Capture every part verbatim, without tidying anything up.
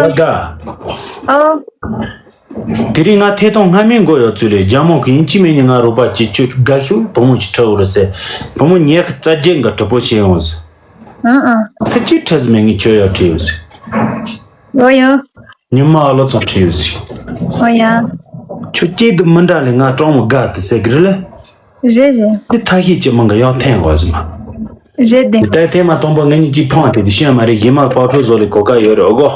ལ་དགའ། ཨོ། དེ་རིང་ང་ཐད་གཏོང་སྔ་མའི་མགོ་ཡོད་ཚུལ་ལས་རྒྱ་མོ་གི་ཡིན་གཅིག་མིན་གཉིས་ང་རོགས་པ་གྱིས་ཁྱོད་དགའ་ཤོས་བུ་མོ་ཅིག་ཁྲིད་འོ་རེད་ཟེར། བུ་མོ་ཉལ་ཁ་རྩ་རྒྱས་འགའ་གྲོགས་པོ་བྱེད་ཡོང་ཟེར། ཨང་ཨང་། སུ་གཅིག་ཁྲིད་ཟེར་མེད་ངས་ཁྱོད་ཡོད་ཁྲིད་ཡོད་ཟེར། ཨོ་ཡ། ཉི་མ་ཨ་ལོ་ཚང་ཁྲིད་ཡོད་ཟེར། ཨོ་ཡ། ཁྱོད་སྐྱིད་སྡུག་མི་འདྲ་ལས་ང་གྲོགས་མོ་དགའ་དེ་ཟེར་གི་རེད་ལ། རེད་རེད། དེ་ཐ་ཤི་ཅི་མང་གི་ཡང་འཐེན་དགོས་ཟེར་མ། རེད་དེ། ད་ཐེངས་མ་དང་པོ་ངེད་གཉིས་གཅིག་ཕངས་དེ་དེ་ཤེས་མ་རེད། ཡིན་མ་པག་ཁྲོ་བཟོ་ལས་གོ་ཀ་ཡོད་རེད་ཨོ་གོ།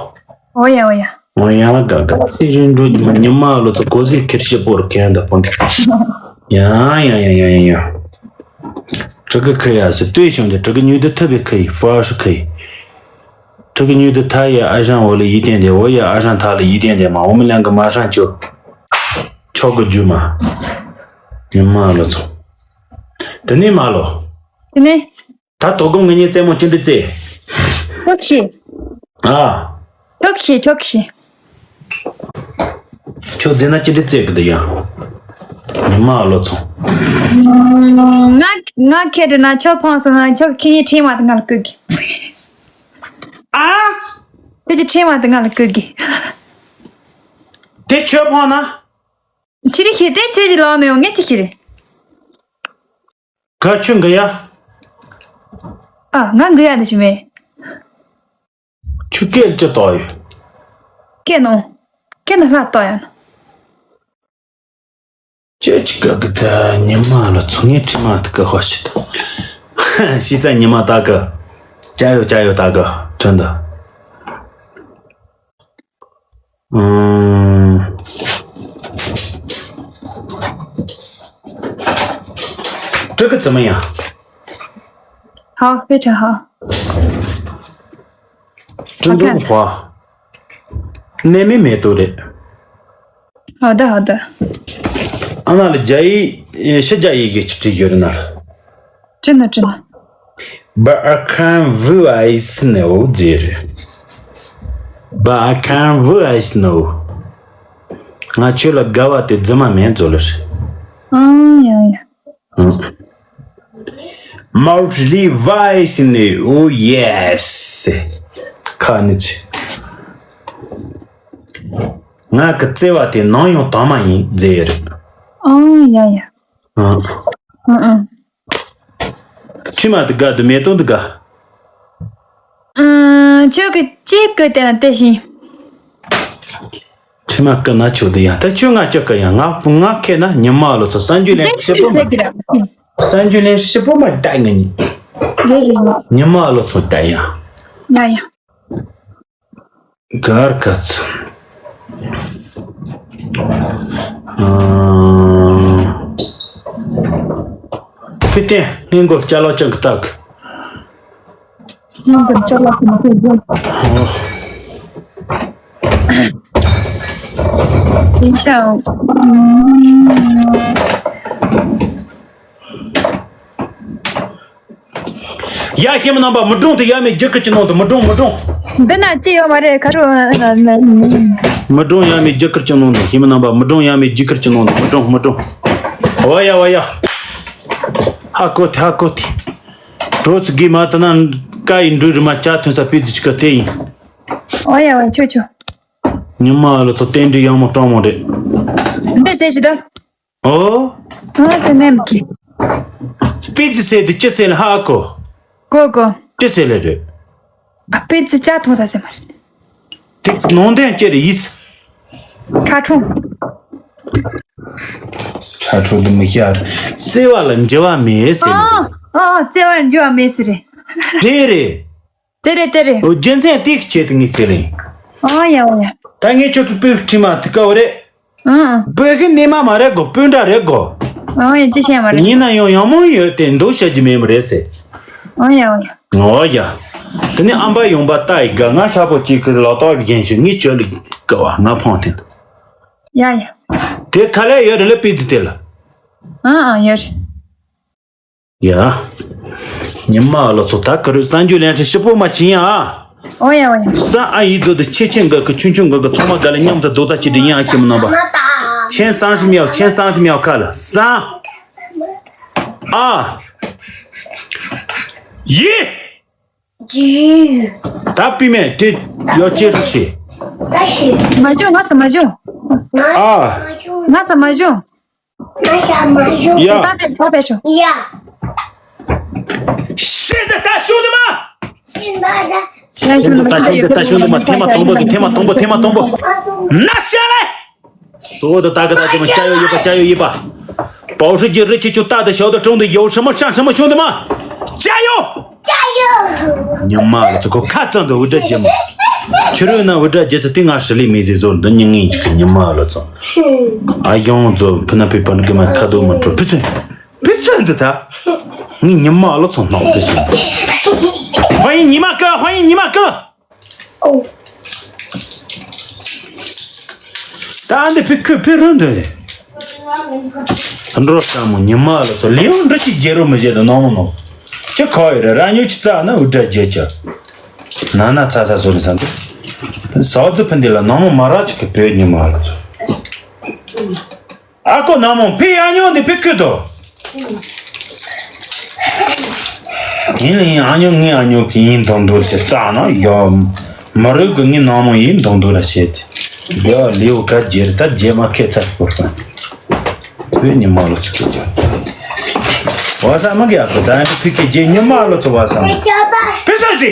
ཨོ་ཡ་ཨོ་ཡ། ཨོ་ཡ་དགའ་དགའ་ཚེ་རིང་འགྲོ། ཉི་མ་ཉི་མ་ལོ་ཚོ་གོ་ཟིག་ཁེར་ཤི་པོར་གན་ད་པོ་འདི། ཡ་ཡ་ཡ་ཡ་ཡ་ཡ། ཕྲུ་གུ་ཁི་ཡ་སི་ལྟོས་བྱུང་དེ་ཕྲུ་གུ་ཉུ་དུ་ཐུབ་པའི་ཁི་ཡི་ཧྥ་ཧྲི་ཁི་ཡི། ཕྲུ་གུ་ཉུ་དུ་ཐ་ཡ་ཨ་ཞང་འོ་ལི་ཡི་ཏན་དེ་འོ་ཡ་ཨ་ཞང་ཐ་ལི་ཡི་ཏན་དེ་མ་འོ་མི་ལན་གི་མ་ཧྲང་ཅོ། ཆོག་གི་རྒྱུ་མ། ཉི་མ་ལོ་ཚོ། དེ་ནས་མ་ལོ། དེ་ནས། ད་དོ་དགོང་ངེད་གཉིས་རྩེད་མོ་ཅི་འདྲ་རྩེ། ཐུག་ཤི། ཨ། ཐུག་ཤི་ཐུག་ཤི། ཁྱོད་རྩེ་ན་ཅི་འདྲ་རྩེ་གི་འདུག་ཡང་། ཉི་མ་ཨ་ལོ་ཚོ། ང་ང་ཁེ་དྲི་ན་ཁྱོད་ཕངས་སོང་ན་ཁྱོད་ཁེ་ཉིན་ཁྲིད་མ་དང་ང་ལ་བསྐུར་གི། ཨ། ཁྱོད་ཀྱི་ཁྲིད་མ་དང་ང་ལ་བསྐུར་གི། དེ་ཁྱོད་ཕངས་ན། ཁྱོད་རིག་ཤེས་ཏེ་ཁྱོད་ཀྱི་ལག་ནས་ཡོང་ངས་ཅི་ཤེས་རེད། ག་ཁྱོད་འགི་ཡ། ཨ་ང་འགི་ཡ་འདི་ཞིག་མེད། ཁྱོད་སྐད་ལ་ཅི་ཏོག་ཡོད། སྐད་ནོ། སྐད་ནི་ལྷ་ཏོག་ཡ་ན། ཁྱོད་ཅི་ག་གི་ད་ཉི་མ་ལ་ཚོ་ངའི་དྲི་མ་དུ་གི་ཧོ་ཤི་ད། ཤི་ཙ་ཉི་མ་ད་གི། ཅ་ཡོ་ཅ་ཡོ་ད་གི་ཁྲོན་ད། ཨང་། ཕྲུ་གུ་ཙི་མ་ཡ། 好，非常好。 ཀྲུང་ཀྲུང་། 好看。 ཧྭ། ནས་མི་མེ་ཏོག་རེད། 好的，好的。 ཨ་ན་ལ་རྒྱ་ཡིག་ཤི་རྒྱ་ཡིག་གི་ཅི་བྲིས་ཡོད་རེད་ན། 真的，真的。 But I can't wait to know dear. But I can't wait to know. ང་ཁྱོད་ལ་དགའ་བ་དེ་རྫུན་མ་མིན་ཟོ་ལ་ཤི། ཨང་ཡང་ཡང་། ཨང་། Mostly wise in the oh yes. ཁ་ནི་ཆི། ང་གི་བརྩེ་བ་དེ་ནམ་ཡང་དྭངས་མ་ཡིན་ཟེར་ཡོད་རེད། ཨང་ཡ་ཡ། ཨང་། ཨང་ཨང་། ཁྱི་མ་དེ་དགའ་དུ་མེ་ཏོག་དེ་དགའ། ཨང་། ཁྱོད་ཀྱི་ཅི་ཀི་དེ་ན་དེ་བཞིན། ཁྱི་མ་ཀི་ན་ཁྱོད་དེ་ཡང་ད་ཁྱོད་ང་ཅི་ཀི་ཡང་ང་ང་ཁེ་ན་ཉི་མ་ལོ་ཚོ་གསར་འགྱུར་ལན་ཞིབ་པོ་མ། གསར་འགྱུར་ལན་ཞིབ་པོ་མ་ལྟ་ངེ་ཉི། རེད་རེད་རེད། ཉི་མ་ལོ་ཚོ་ལྟ་ཡང་། ཡ་ཡ། གར་ག་ཚོད། ཨང་། ཕི་ཏན་སྔས་མགོ་ཅ་ལག་ཅང་གི་རྟགས། སྔས་མགོ་ཅ་ལག་ཅང་གི་རྟགས། ཨོ། 等一下哦。 ཡ་ཤི་མི་རྣམ་པ་མི་སྒྲུང་དེ་ཡ་མེད་རྒྱུ་ཁུར་གྱི་ནང་དུ་མི་སྒྲུང་མི་སྒྲུང་། འདི་ན་ཅི་ཡོད་མ་རེད་ཁ་རོ། མི་སྒྲུང་ཡ་མེད་རྒྱུ་ཁུར་གྱི་ནང་དུ་ཤི་མི་རྣམ་པ་མི་སྒྲུང་ཡ་མེད་རྒྱུ་ཁུར་གྱི་ནང་དུ་མི་སྒྲུང་མི་སྒྲུང་། ཝ་ཡ་ཝ་ཡ། ཧ་གོ་ཐི་ཧ་གོ་ཐི། གྲོ་ཚུ་གི་མ་ཐ་ན་ཀ་ཡི་འབྲུ་རི་མ་ཅ་ཐོན་ས་པི་ཙི་ཅི་ཀ་དེ་ཡིན། ཝ་ཡ་ཝ་ཆོ་ཆོ། ཉི་མ་ལོ་ཚོ་རྟེན་འབྲེལ་ཡང་མོ་སྤྲང་མོ་རེད། འདི་ཟེར་ཞིག་ད། ཨོ། ཨ་ཟེར་ནས་མི་ཁྱི། པི་ཙི་ཟེར་དེ་ཅི་ཟེར་ལ་ཧ་གོ། གོ་གོ། ཅི་ཟེར་ལ་རེད། ཨ་པི་ཙི་ཅ་ཐོང་ས་ཟེར་མ་རེད། དེ་ནང་དོན་ཅི་རེད་ཡིས། ཁྲ་ཁྲོང་། ཁྲ་ཁྲོང་དུ་མི་ཤར། བརྩེ་བ་ལ་འགྱུར་བ་མེད་ཟེར་ལ། ཨ་ཨ་བརྩེ་བ་ལ་འགྱུར་བ་མེད་ཟེར་རེད། དེ་རེད། དེ་རེད་དེ་རེད། ཨོ་རྒྱུ་མཚན་དེ་གི་ཆེད་དུ་ངས་ཟེར་ལེ། ཨོ་ཡ་ཨོ་ཡ། ད་ངས་ཁྱོད་ཀྱི་སྤུ་གུ་ཁྲིད་མ་ཐུག་ག་བ་རེད། ཨང་། སྤུ་གུ་ནི་མ་མ་རེད་གོ། སྤུན་ཟླ་རེད་གོ། ཨོ་ཡ་ཅི་བཤད་མ་རེད། ཡིན་ན་ཡང་ཡང་མོ་ཡོད་དེ་འདུག་བཤད་རྒྱུ་མེད་མ་རེད་ཟེར། ཨོ་ཡ་ཨོ་ཡ། ཨོ་ཡ། དེ་ནི་ཨམ་པ་ཡོང་པ་ལྟ་ཡི་ག་ང་ཤ་པོ་གཅིག་གི་ལག་ཐོག་རྒྱན་ཞིག་ངས་ཁྱོད་ལ་ག་བ་ང་ཕོང་དེ། ཡ་ཡ། དེ་ག་ལས་ཡོད་རེད་ལ་པི་ཙི་དེ་ལ། ཨང་ཨང་ཡོད་རེད། ཡ། ཉི་མ་ལོ་ཚོ་ད་ག་རུ་གསར་འགྱུར་ལེན་ཧྲི་ཞིབ་པོ་མ་བྱིན་ཡ། ཨོ་ཡ་ཨོ་ཡ། ས་ཨ་ཡི་ཛོ་དུ་ཆེ་ཆེ་འགག་གི་ཆུང་ཆུང་འགག་གི་ཚང་མ་ག་ལ་མཉམ་དུ་རྡོག་རྩ་གཅིག་སྒྲིལ་ཡིན་ཨ་ཁྱེད་མི་རྣམ་པ། ཆེན་སང་ཧྲི་མྱའོ་ཆེན་སང་ཧྲི་མྱའོ་ཁ་ལ་ས་ཨ་ཡི། ད་པི་མེ་དེ་ཡོ་ཅེ་ཧྲུ་ཤི། ད་ཤི། མ་བྱུང་ང་ཚོ་མ་བྱུང་། ང་ཨ། མ་བྱུང་། ང་ཚོ་མ་བྱུང་། ང་ཚོ་མ་བྱུང་། ཡ། ད་དེ་ད་དེ་ཤོག་ཡ། ཤི་འདི་ད་ཤོག་འདི་མ། ཤི་འདི་ད། ཤི་འདི་ད་ཤོག་འདི་ད་ཤོག་འདི་མ། ཐེངས་མ་དང་པོ་གི་ཐེངས་མ་དང་པོ་ཐེངས་མ་དང་པོ། ན་ཤ་ལེ། གཙོ་བོ་དེ་ད་གི་ད་གི་མ་ཅ་ཡོ་ཡིན་པ། ཅ་ཡོ་ཡིན་པ། པའོ་ཧྲི་ཀྱི་རི་ཆེ་ཆུ་ད་དེ་ཞའོ་དེ་ཀྲུང་དེ་ཡོ་ཧྲི་མོ་ཤང་ཧྲི་མོ་ཤུང་དེ་མ། ཅ་ཡོ། ཅ་ཡོ། ཉི་མ་ལ་ཚོ་ཁོ་ཁ་ཙམ་དུ་འུར་སྒྲ་བརྒྱབ་མ། ཕྱི་རོལ་ན་འུར་སྒྲ་བརྒྱབ་ཚེ་དེ་ང་ཧྲི་ལི་མི་ཟེར་ཟོར་འདི་ཉིན་ངེས་ཀྱི་ཉི་མ་ལ་ཚོ། ཨ་ཡོང་ཚོ་ཕུ་ན་ཕི་པ་ནི་གི་མ་ཁ་དོ་མ་འཕྲོ་ཕི་ཚུན། ཕི་ཚུན་དུ་ད། ངའི་ཉི་མ་ལ་ཚོ་ནག་ཕི་ཚུན། ཧོ་ཡིན་ཉི་མ་ཀི། ཧོ་ཡིན་ཉི་མ་ཀི། ཨོ། ད་ཨ་འདི་ཕི་ཁུ་ཕི་རུ་འདི། འགྲོ་ས་མོ་ཉི་མ་ལ་སོ་ལེའུ་འདྲི་ཅི་བརྗེ་རོ་མི་བརྗེ་དུ་ནང་མོ་ནོ། ཅི་ཁ་ཡོད་རེད། ར་ཉོ་ཅི་རྩ་ན་འུར་སྒྲ་བརྗེ་ཅི། ན་ན་ཚ་ཚ་བཟོ་ནི་ས་འདི། ཟའོ་ཙི་ཕི་འདི་ལ་ནང་མོ་མ་ར་ཅི་གི་བོད་ཉི་མ་ལ་ཚོ། ཨ་ཀོ་ན་མོ་ཕི་ཨ་ཉོ་འདི་ཕི་ཁུ་དོ། ཡིན་ལ་ཡིན། ཨ་ཉོ་ངའི་ཨ་ཉོ་གི་ཡིན་མདོག་མདོག་ཞེས་རྩ་ན་ཡོ། མ་རུལ་གི་ངའི་ན་མོ་ཡིན་མདོག་མདོག་ར་བཤད་དེ། དེ་བ་ལེའུ་ག་རྗེ་རེད། ད་རྗེས་མ་ཁས་ཚར་སྐོར་པ། བོད་ཉི་མ་ལོ་ཚོ་ཁས་ཚར། བ་ས་མ་གི་ཨ་ཁུ་ད་ཨ་ནི་ཕི་ཁས་རྗེ་ཉི་མ་ལོ་ཚོ་བ་ས་མ། ཕི་སོ་དེ།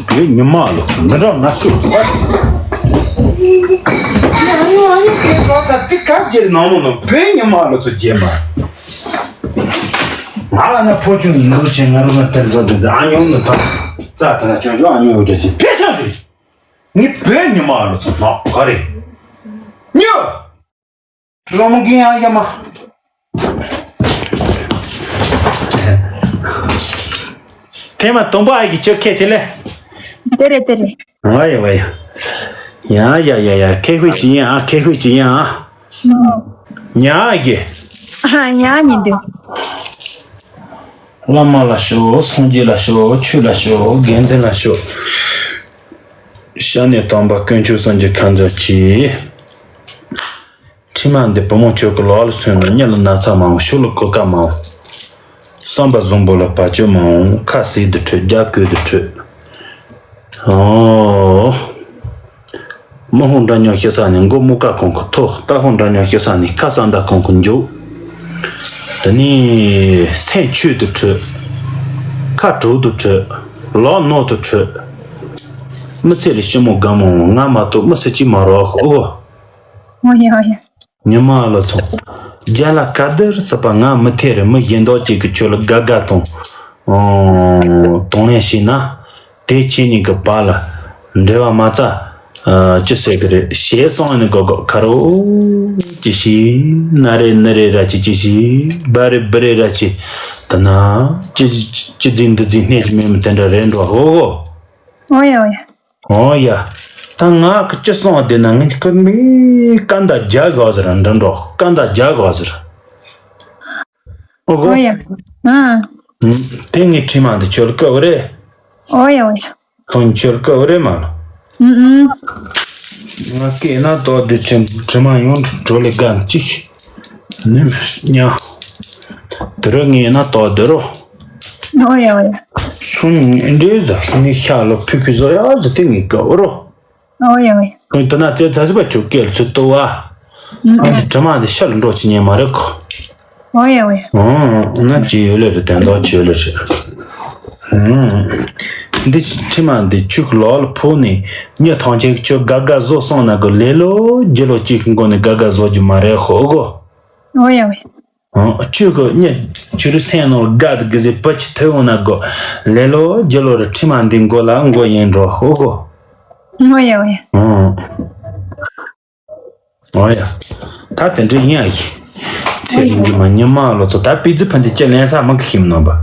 བོད་ཉི་མ་ལོ་ཚོ་མི་འགྲོ་ན་ཤོག་ད། ང་ནི་ཨ་ནི་དེ་ལོ་ཚ་དེ་ག་རྗེ་ན་མོ་ནོ་བོད་ཉི་མ་ལོ་ཚོ་རྗེས་མ། ང་ལ་ན་ཕོ་ཆུང་ཡིན་འདུག་ཞེས་ང་རུ་ན་དེར་འཛོམས་དེ་ཨ་ཉོ་ནི་ད་རྩ་དེ་ན་ཅོ་ཅོ་ཨ་ཉོ་འོ་དེ་ཅི་ཕེ་ས་དེ་ངའི་བོད་ཉི་མ་ལོ་ཚོ་ནག་ག་རེ་ཉོ། རོ་མོ་གིན་ཡང་ཡ་མ། ཐེངས་མ་དང་པོ་ཨ་ཡི་ཁྱོད་ཁས་དེ་ལས། དེ་རེད་དེ་རེད། ཨ་ཡ་བ་ཡ། ཡ་ཡ་ཡ་ཡ་ཁེ་ཧུས་ཅི་ཡིན་ཨ། ཁེ་ཧུས་ཅི་ཡིན་ཨ། ཉ་ཡེ། ཨ་ཉ་ཉི་འདུག་བླ་མ་ལ་ཞོག་སངས་རྒྱས་ལ་ཞོག་ཆོས་ལ་ཞོག་དགེ་འདུན་ལ་ཞོག་ཤ་ནས་དམ་པ་དཀོན་མཆོག་སངས་རྒྱས་ཁ་འཛོམས་ཀྱིས། ཁྲིམས་མ་འདི་བུ་མོ་ཁྱོད་ཀྱི་ལག་ལ་སོན་ན་མྱི་ལ་ན་ཚ་མང་། ཤོ་ལ་གོད་ཁ་མང་། བསམ་པ་བཟང་པོ་ལ་བར་ཆད་མང་། ཁ་ཟས་དུ་ཁྲོད་རྒྱ་གོས་དུ་ཁྲོད། ཨོ། མི་ཧོང་འདྲ་ཉོ་ཤི་ས་ནི་མགོ་མུ་ཀ་གོང་གི་ཐོ། རྟ་ཧོང་འདྲ་ཉོ་ཤི་ས་ནི་ཁ་ས་འདའ་གོང་གི་འཇུག་དེ་ནི་སེམས་ཆོས་དུ་ཁྲོད། ཁ་དྲུག་ཏུ་ཁྲོད། ལག་ནོར་དུ་ཁྲོད། མི་ཚེ་ལ་ཞི་མོ་དགའ་མོ་ང་མ་གཏོགས་མི་སྲིད་ཅིག་མ་རོགས་ཨོ། ཨོ་ཡ་ཨོ་ཡ། ཉི་མ་ལོ་ཚོ། རྒྱ་ལ་ག་དར་སྲིད་པ་ང་མི་ཐེ་རེ་མི་གཞན་དག་ཅིག་གི་ཆོས་ལ་དགའ་དགའ་དང་། ཨོ། དང་ལེན་བྱས་ན། དེ་ཁྱེད་གཉིས་ཀྱི་བར་ལ་འབྲེལ་བ་མ་རྩ། ཨ། ཅི་ཟེར་གི་རེད་ཞེས་གསུངས་ནས་གོ་གོ་ཁ་རོ། ཅི་ཞིག་ན་རེ་ན་རེ་ར་ཅི་ཅི་ཞིག་བ་རེ་བི་རེ་ར་ཅི། ད་ན་ཅི་ཅི་ཅི་འཛིན་འདི་འཛིན་སྣེ་ཅི་མེད་མི་དེ་འདྲ་རེད་འགྲོ་ཧོ་ཧོ། ཨོ་ཡ་ཨོ་ཡ། ཨོ་ཡ། ད་ང་གི་ཅི་གསུངས་བསྡད་ན་ངས་ཁུར་མི་སྐད་མདའ་རྒྱག་དགོས་ཟེར་འདྲ་འགྲོ་སྐད་མདའ་རྒྱག་དགོས་ཟེར། ཨོ་གོ། ཨོ་ཡ། ཨ། ཨུམ། དེ་ངའི་ཁྲིམས་མ་འདི་ཁྱོད་ལ་བཀལ་བ་རེད། ཨོ་ཡ་ཨོ་ཡ། ཁོང་ཁྱོད་ལ་བཀལ་བ་རེད་མ་ལ། ཨུམ་ཨུམ། ང་སྐད་ན་ཏོག་དུ་ཁྱིམ་ཁྲིམས་མ་ཡོང་འགྲོ་ལེ་གན་ཅིག་ནི་ཉ། དུ་རུ་ངའི་ན་ཏོག་དུ་རོ། ཨོ་ཡ་ཨོ་ཡ། སུ་ནི་འདྲེ་ཟ་ནི་ཤ་ལོ་ཕི་ཕི་ཟོ་ཡ་ཟ་དེ་ངའི་བཀལ་བ་རོ། ཨོ་ཡ་ཨོ་ཡ། ཁོང་དེ་ན་རྩེ་ཚ་ཟི་པ་ཁྱོད་སྐད་ཚུད་ཏོ་བ། ཨུམ། ཨ་འདི་དྲི་མ་འདི་ཤ་ལ་འགྲོ་ཅི་ཉན་མ་རེད་ཁོ། ཨོ་ཡ་ཨོ་ཡ། ཨོ་ན་ཅི་ཡོད་ལེ་རེད་དན་དོ་ཅི་ཡོད་ལེ་རེད། ཨུམ། འདི་དྲི་མ་འདི་ཁྱོད་ཀྱི་ལོག་ལ་ཕོག་ནས་མྱི་ཐང་ཆེན་ཁྱོད་དགའ་དགའ་བཟོ་སོང་ན་གི་ལེ་ལོ་རྒྱུ་ལོ་གཅིག་གི་མགོ་ནས་དགའ་དགའ་བཟོ་རྒྱུ་མ་རེད་ཁོ་ཨོ་གོ། ཨོ་ཡ་ཨོ་ཡ། ཨང་། ཁྱོད་ཀྱི་གཉིད་ཁྱོད་རི་སེང་ནོར་དགའ་དུ་གི་ཟེ་བུ་ཆི་ཐོས་འོང་ན་གོ། ལེ་ལོ་རྒྱུ་ལོ་རི་ཁྲི་མ་འདི་མགོ་ལ་མགོ་ཡིན་འགྲོ་ཧོ་གོ། ཨོ་ཡ་ཨོ་ཡ། ཨང་། ཨོ་ཡ། ད་དེ་འདྲ་ཡིན་ཨ་ཡི། ཚེ་རིང་གི་མ་ཉི་མ་ལོ་ཚོ་ད་པི་ཙི་ཕན་དེ་ཅི་ལེན་ས་མི་གི་ཤིམ་ནོ་བ།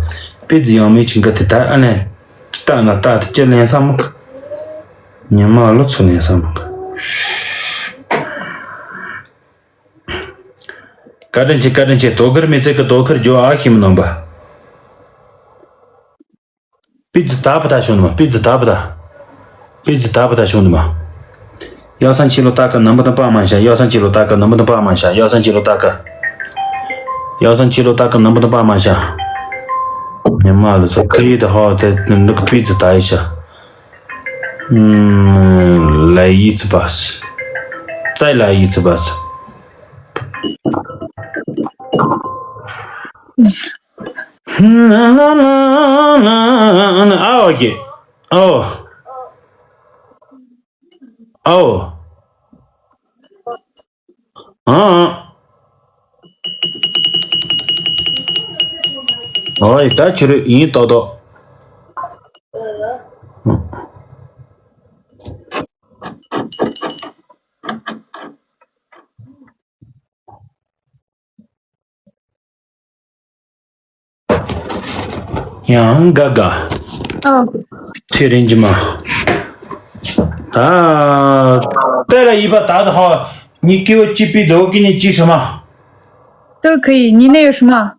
པི་ཙི་ཡང་མི་ཆིང་ག་དེ་ད་ཨ་ལན། ཅི་ལྟ་ན་ལྟ་དེ་ཅི་ལེན་ས་མི་གི། ཉི་མ་ལོ་ཚོ་ལེན་ས་མི་གི། བཀའ་དྲིན་ཆེ་བཀའ་དྲིན་ཆེ། དོ་ཁུར་མི་ཚེ་གི་དོ་ཁུར་ཇོ་ཨ་ཤིམ་ནོམ་པ། པི་ཙི་ད་པ་ད་ཤོང་ནི་མ། པི་ཙི་ད་པ་ད། པི་ཙི་ད་པ་ད་ཤོང་ནི་མ། ཡ་སང་ཆི་ལོ་ཏ་ཀ་ནམ་པ་དང་པ་མ་ཤ། ཡ་སང་ཆི་ལོ་ཏ་ཀ་ནམ་པ་དང་པ་མ་ཤ། ཡ་སང་ཆི་ལོ་ཏ་ཀ། ཡ་སང་ཆི་ལོ་ཏ་ཀ་ནམ་པ་དང་པ་མ་ཤ། ཉི་མ་ལ་ས་ཁ་ཡི་ད་ཧོ་དེ་ནུ་གི་པི་ཙི་ད་ཡི་ཤ། ཨུམ། ལ་ཡིས་བ་སི། ཙའི་ལ་ཡིས་བ་སི། ཨ་ཨོ་ཡེ། ཨོ། ཨོ། ཨ་ཨ། ཨོ་ཡེ། ད་ཁྱོད་རང་ཡིན་ཏོག་ཏོག་ཡང་དགའ་དགའ། ཨོ། ཚེ་རིང་གི་མ། ད། ཏེ་ར་ཡིས་པ་ད་ད་ཧ། ཉི་ཀི་བོ་ཅི་པི་ཛོ་ཀི་ནི་ཅི་ཧྲི་མ། 都可以，你那有什么？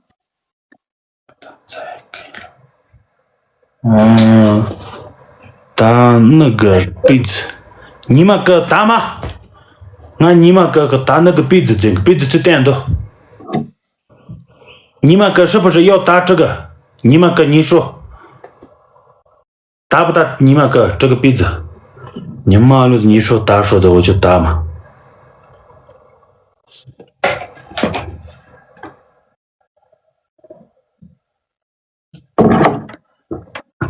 ཨང་། ད་ནི་གི་པི་ཛི། ཉི་མ་གི་ད་མ། ང་ཉི་མ་གི་གི་ད་ནི་གི་པི་ཛི་ཛིན་གི་པི་ཛི་ཚུལ་བསྟན་འདུག་ཉི་མ་གི་ཧྲི་པི་ཧྲི་ཡོ་ད་ཀྲི་གི། ཉི་མ་གི་ཉི་ཧྲོ། ད་པ་ད་ཉི་མ་གི་ཀྲི་གི་པི་ཛི། ཉི་མ་ལུ་ཉི་ཧྲོ་ད་ཧྲོ་དུ་འོ་ཅུ་ད་མ།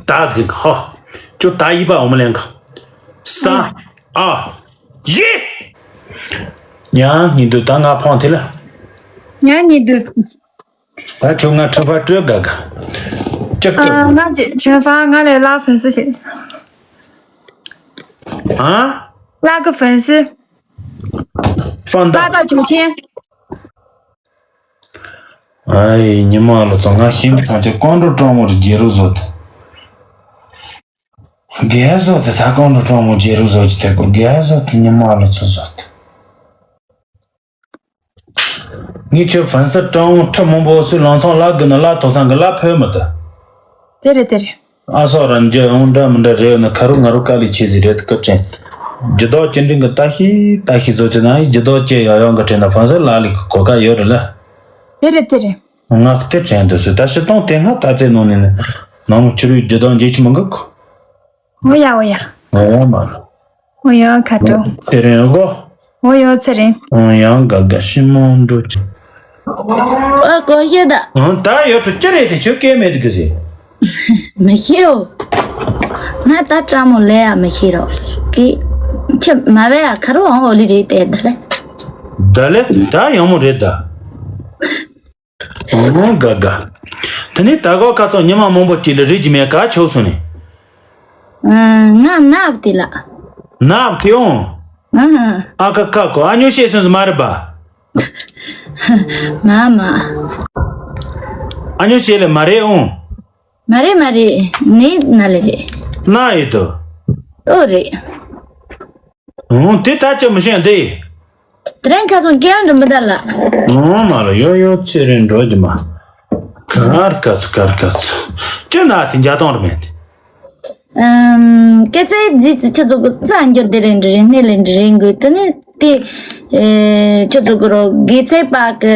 ད་ཛིག་ཧོ། ཁྱོད་ད་ཡིས་པ་འོ་མ་ལེན་ག་ས། ཨ། ཡེ། ཡང་ཉི་དུ་ད་ང་ཕོང་ཐི་ལ། ཡང་ཉི་དུ། ད་ཁྱོད་ང་ཁྲི་ཕ་སྤྲོད་དགའ་ག་ཅག་ཅག་ང་ཁྲི་ཕ་ང་ལས་ལ་ཕན་སི་ཞིག་ཨ། ལ་གི་ཕན་སི། ཧྥང་ད། ལ་ད་ཅུང་ཆེན། ཨའི་ཉི་མ་ལོ་ཚོ་ང་ཤིང་ཐང་ཆེ་ཀོང་ཀྲོ་ཀྲོང་མོར་རྒྱལ་རུ་བཟོ་དེ། རྒྱལ་བཟོ་དེ་ད་ཀོང་ཀྲོ་ཀྲོང་མོ་རྒྱལ་རུ་བཟོ་ཅི་ཐེ་གོ་རྒྱལ་བཟོ་དེ་ཉི་མ་ལོ་ཚོ་བཟོ་དེ། ངས་ཁྱོད་ཕན་སི་ཀྲང་ཁྲི་མང་པོ་སུ་ལང་ཚང་ལ་དགོས་ན་ལ་ཐོག་སང་གི་ལ་ཕོད་མི་དེ། དེ་རེད་དེ་རེད། ཨ་སོག་ར་འཇི་འོང་འདྲ་མི་འདྲ་རེད་ན་ཁ་རུ་ང་རུ་དཀའ་ལས་ཆེ་ཟིག་རེད་སྐབས་ཅན། ཇི་ལྡོག་ཅི་འདྲ་གི་ལྟ་ཤི་ལྟ་ཤི་བཟོ་ཅི་ན་ཡི་ཇི་ལྡོག་ཅི་ཡང་ཡང་གི་དྲན་ན་ཕན་སི་ལ་ལི་གི་གོ་ཀ་ཡོད་རེད་ལ། དེ་རེད་དེ་རེད། ང་གི་དེ་དྲན་འདུག་སུ་ད་ཤི་སྟོང་དེ་སྔ་ལྟ་ཚེ་ནང་ནས་ནི་ནང་མི་ཁྱི་རུའི་ཇི་ལྡོག་འཇི་ཆི་མི་འགུག་འོ་ཡ་འོ་ཡ། འོ་མ་ལ། འོ་ཡ་ཁ་དྲོ། ཚེ་རིང་གོ། འོ་ཡ་ཚེ་རིང་། འོ་ཡང་དགའ་དགའ་ཤི་མོ་འགྲོ་ཅི། ཨ་གོ་ཤེས་ད། འོ་ད་ཡོད་དྲུ་ཅི་རེད་དེ་ཁྱོད་སྐད་མེད་དེ་གི་ཟེ། མི་ཤེས་འོ། ང་ད་ཀྲ་མོ་ལེ་ཡ་མི་ཤེས་རོགས། ཀི། ཁྱི་མ་བེ་ཡ་ཁ་རོ་འོང་འོ་ལི་རེད་དེ་ད་ལེ། ད་ལེ་ད་ཡང་མོ་རེད་ད། ཨང་དགའ་དགའ། དེ་ནས་ད་གོ་ཁ་ཚོ་ཉི་མ་མང་པོ་སྐྱེས་ལ་རིགས་ཀྱི་མེད་ག་ཆོག་སོང་ནས། ང་ནབ་དེ་ལ། ནབ་དེ་འོང་། ཨ་ཁ་ཁ་གོ་ཨ་ཉོ་བཤད་སོང་ཟི་མ་རེད་པ། མ་མ། ཨ་ཉོ་བཤད་ལ་མ་རེད་འོང་། མ་རེད་མ་རེད་ནི་ན་ལེ་རེད། ན་ཡོད་དོ། ཨོ་རེད། ཨོ་དེ་ད་ཅི་མི་ཤེས་འདི། དེ་རིང་ཁ་སང་སྐྱོན་འགྲོ་མི་ད་ལ། ཨོ་མ་ལ་ཡོ་ཡོ་ཚེ་རིང་འགྲོ་རྒྱུ་མ། གར་ཀ་ཚ་གར་ཀ་ཚ། ཅི་ན་དེ་འཇའ་དོང་ར་མེད། ཨམ། སྐད་ཚེ་རྗེས་ཚེ་ཁྱེད་ཚོ་གི་རྩ་འགྱུར་དེ་རིང་འདྲི་རིང་སྣེ་ལེན་འདྲི་རིང་དགོས་དེ་ནི་དེ། ཨེ། ཁྱོད་ཚོ་གི་རོ་དགེ་ཚེ་པ་གི་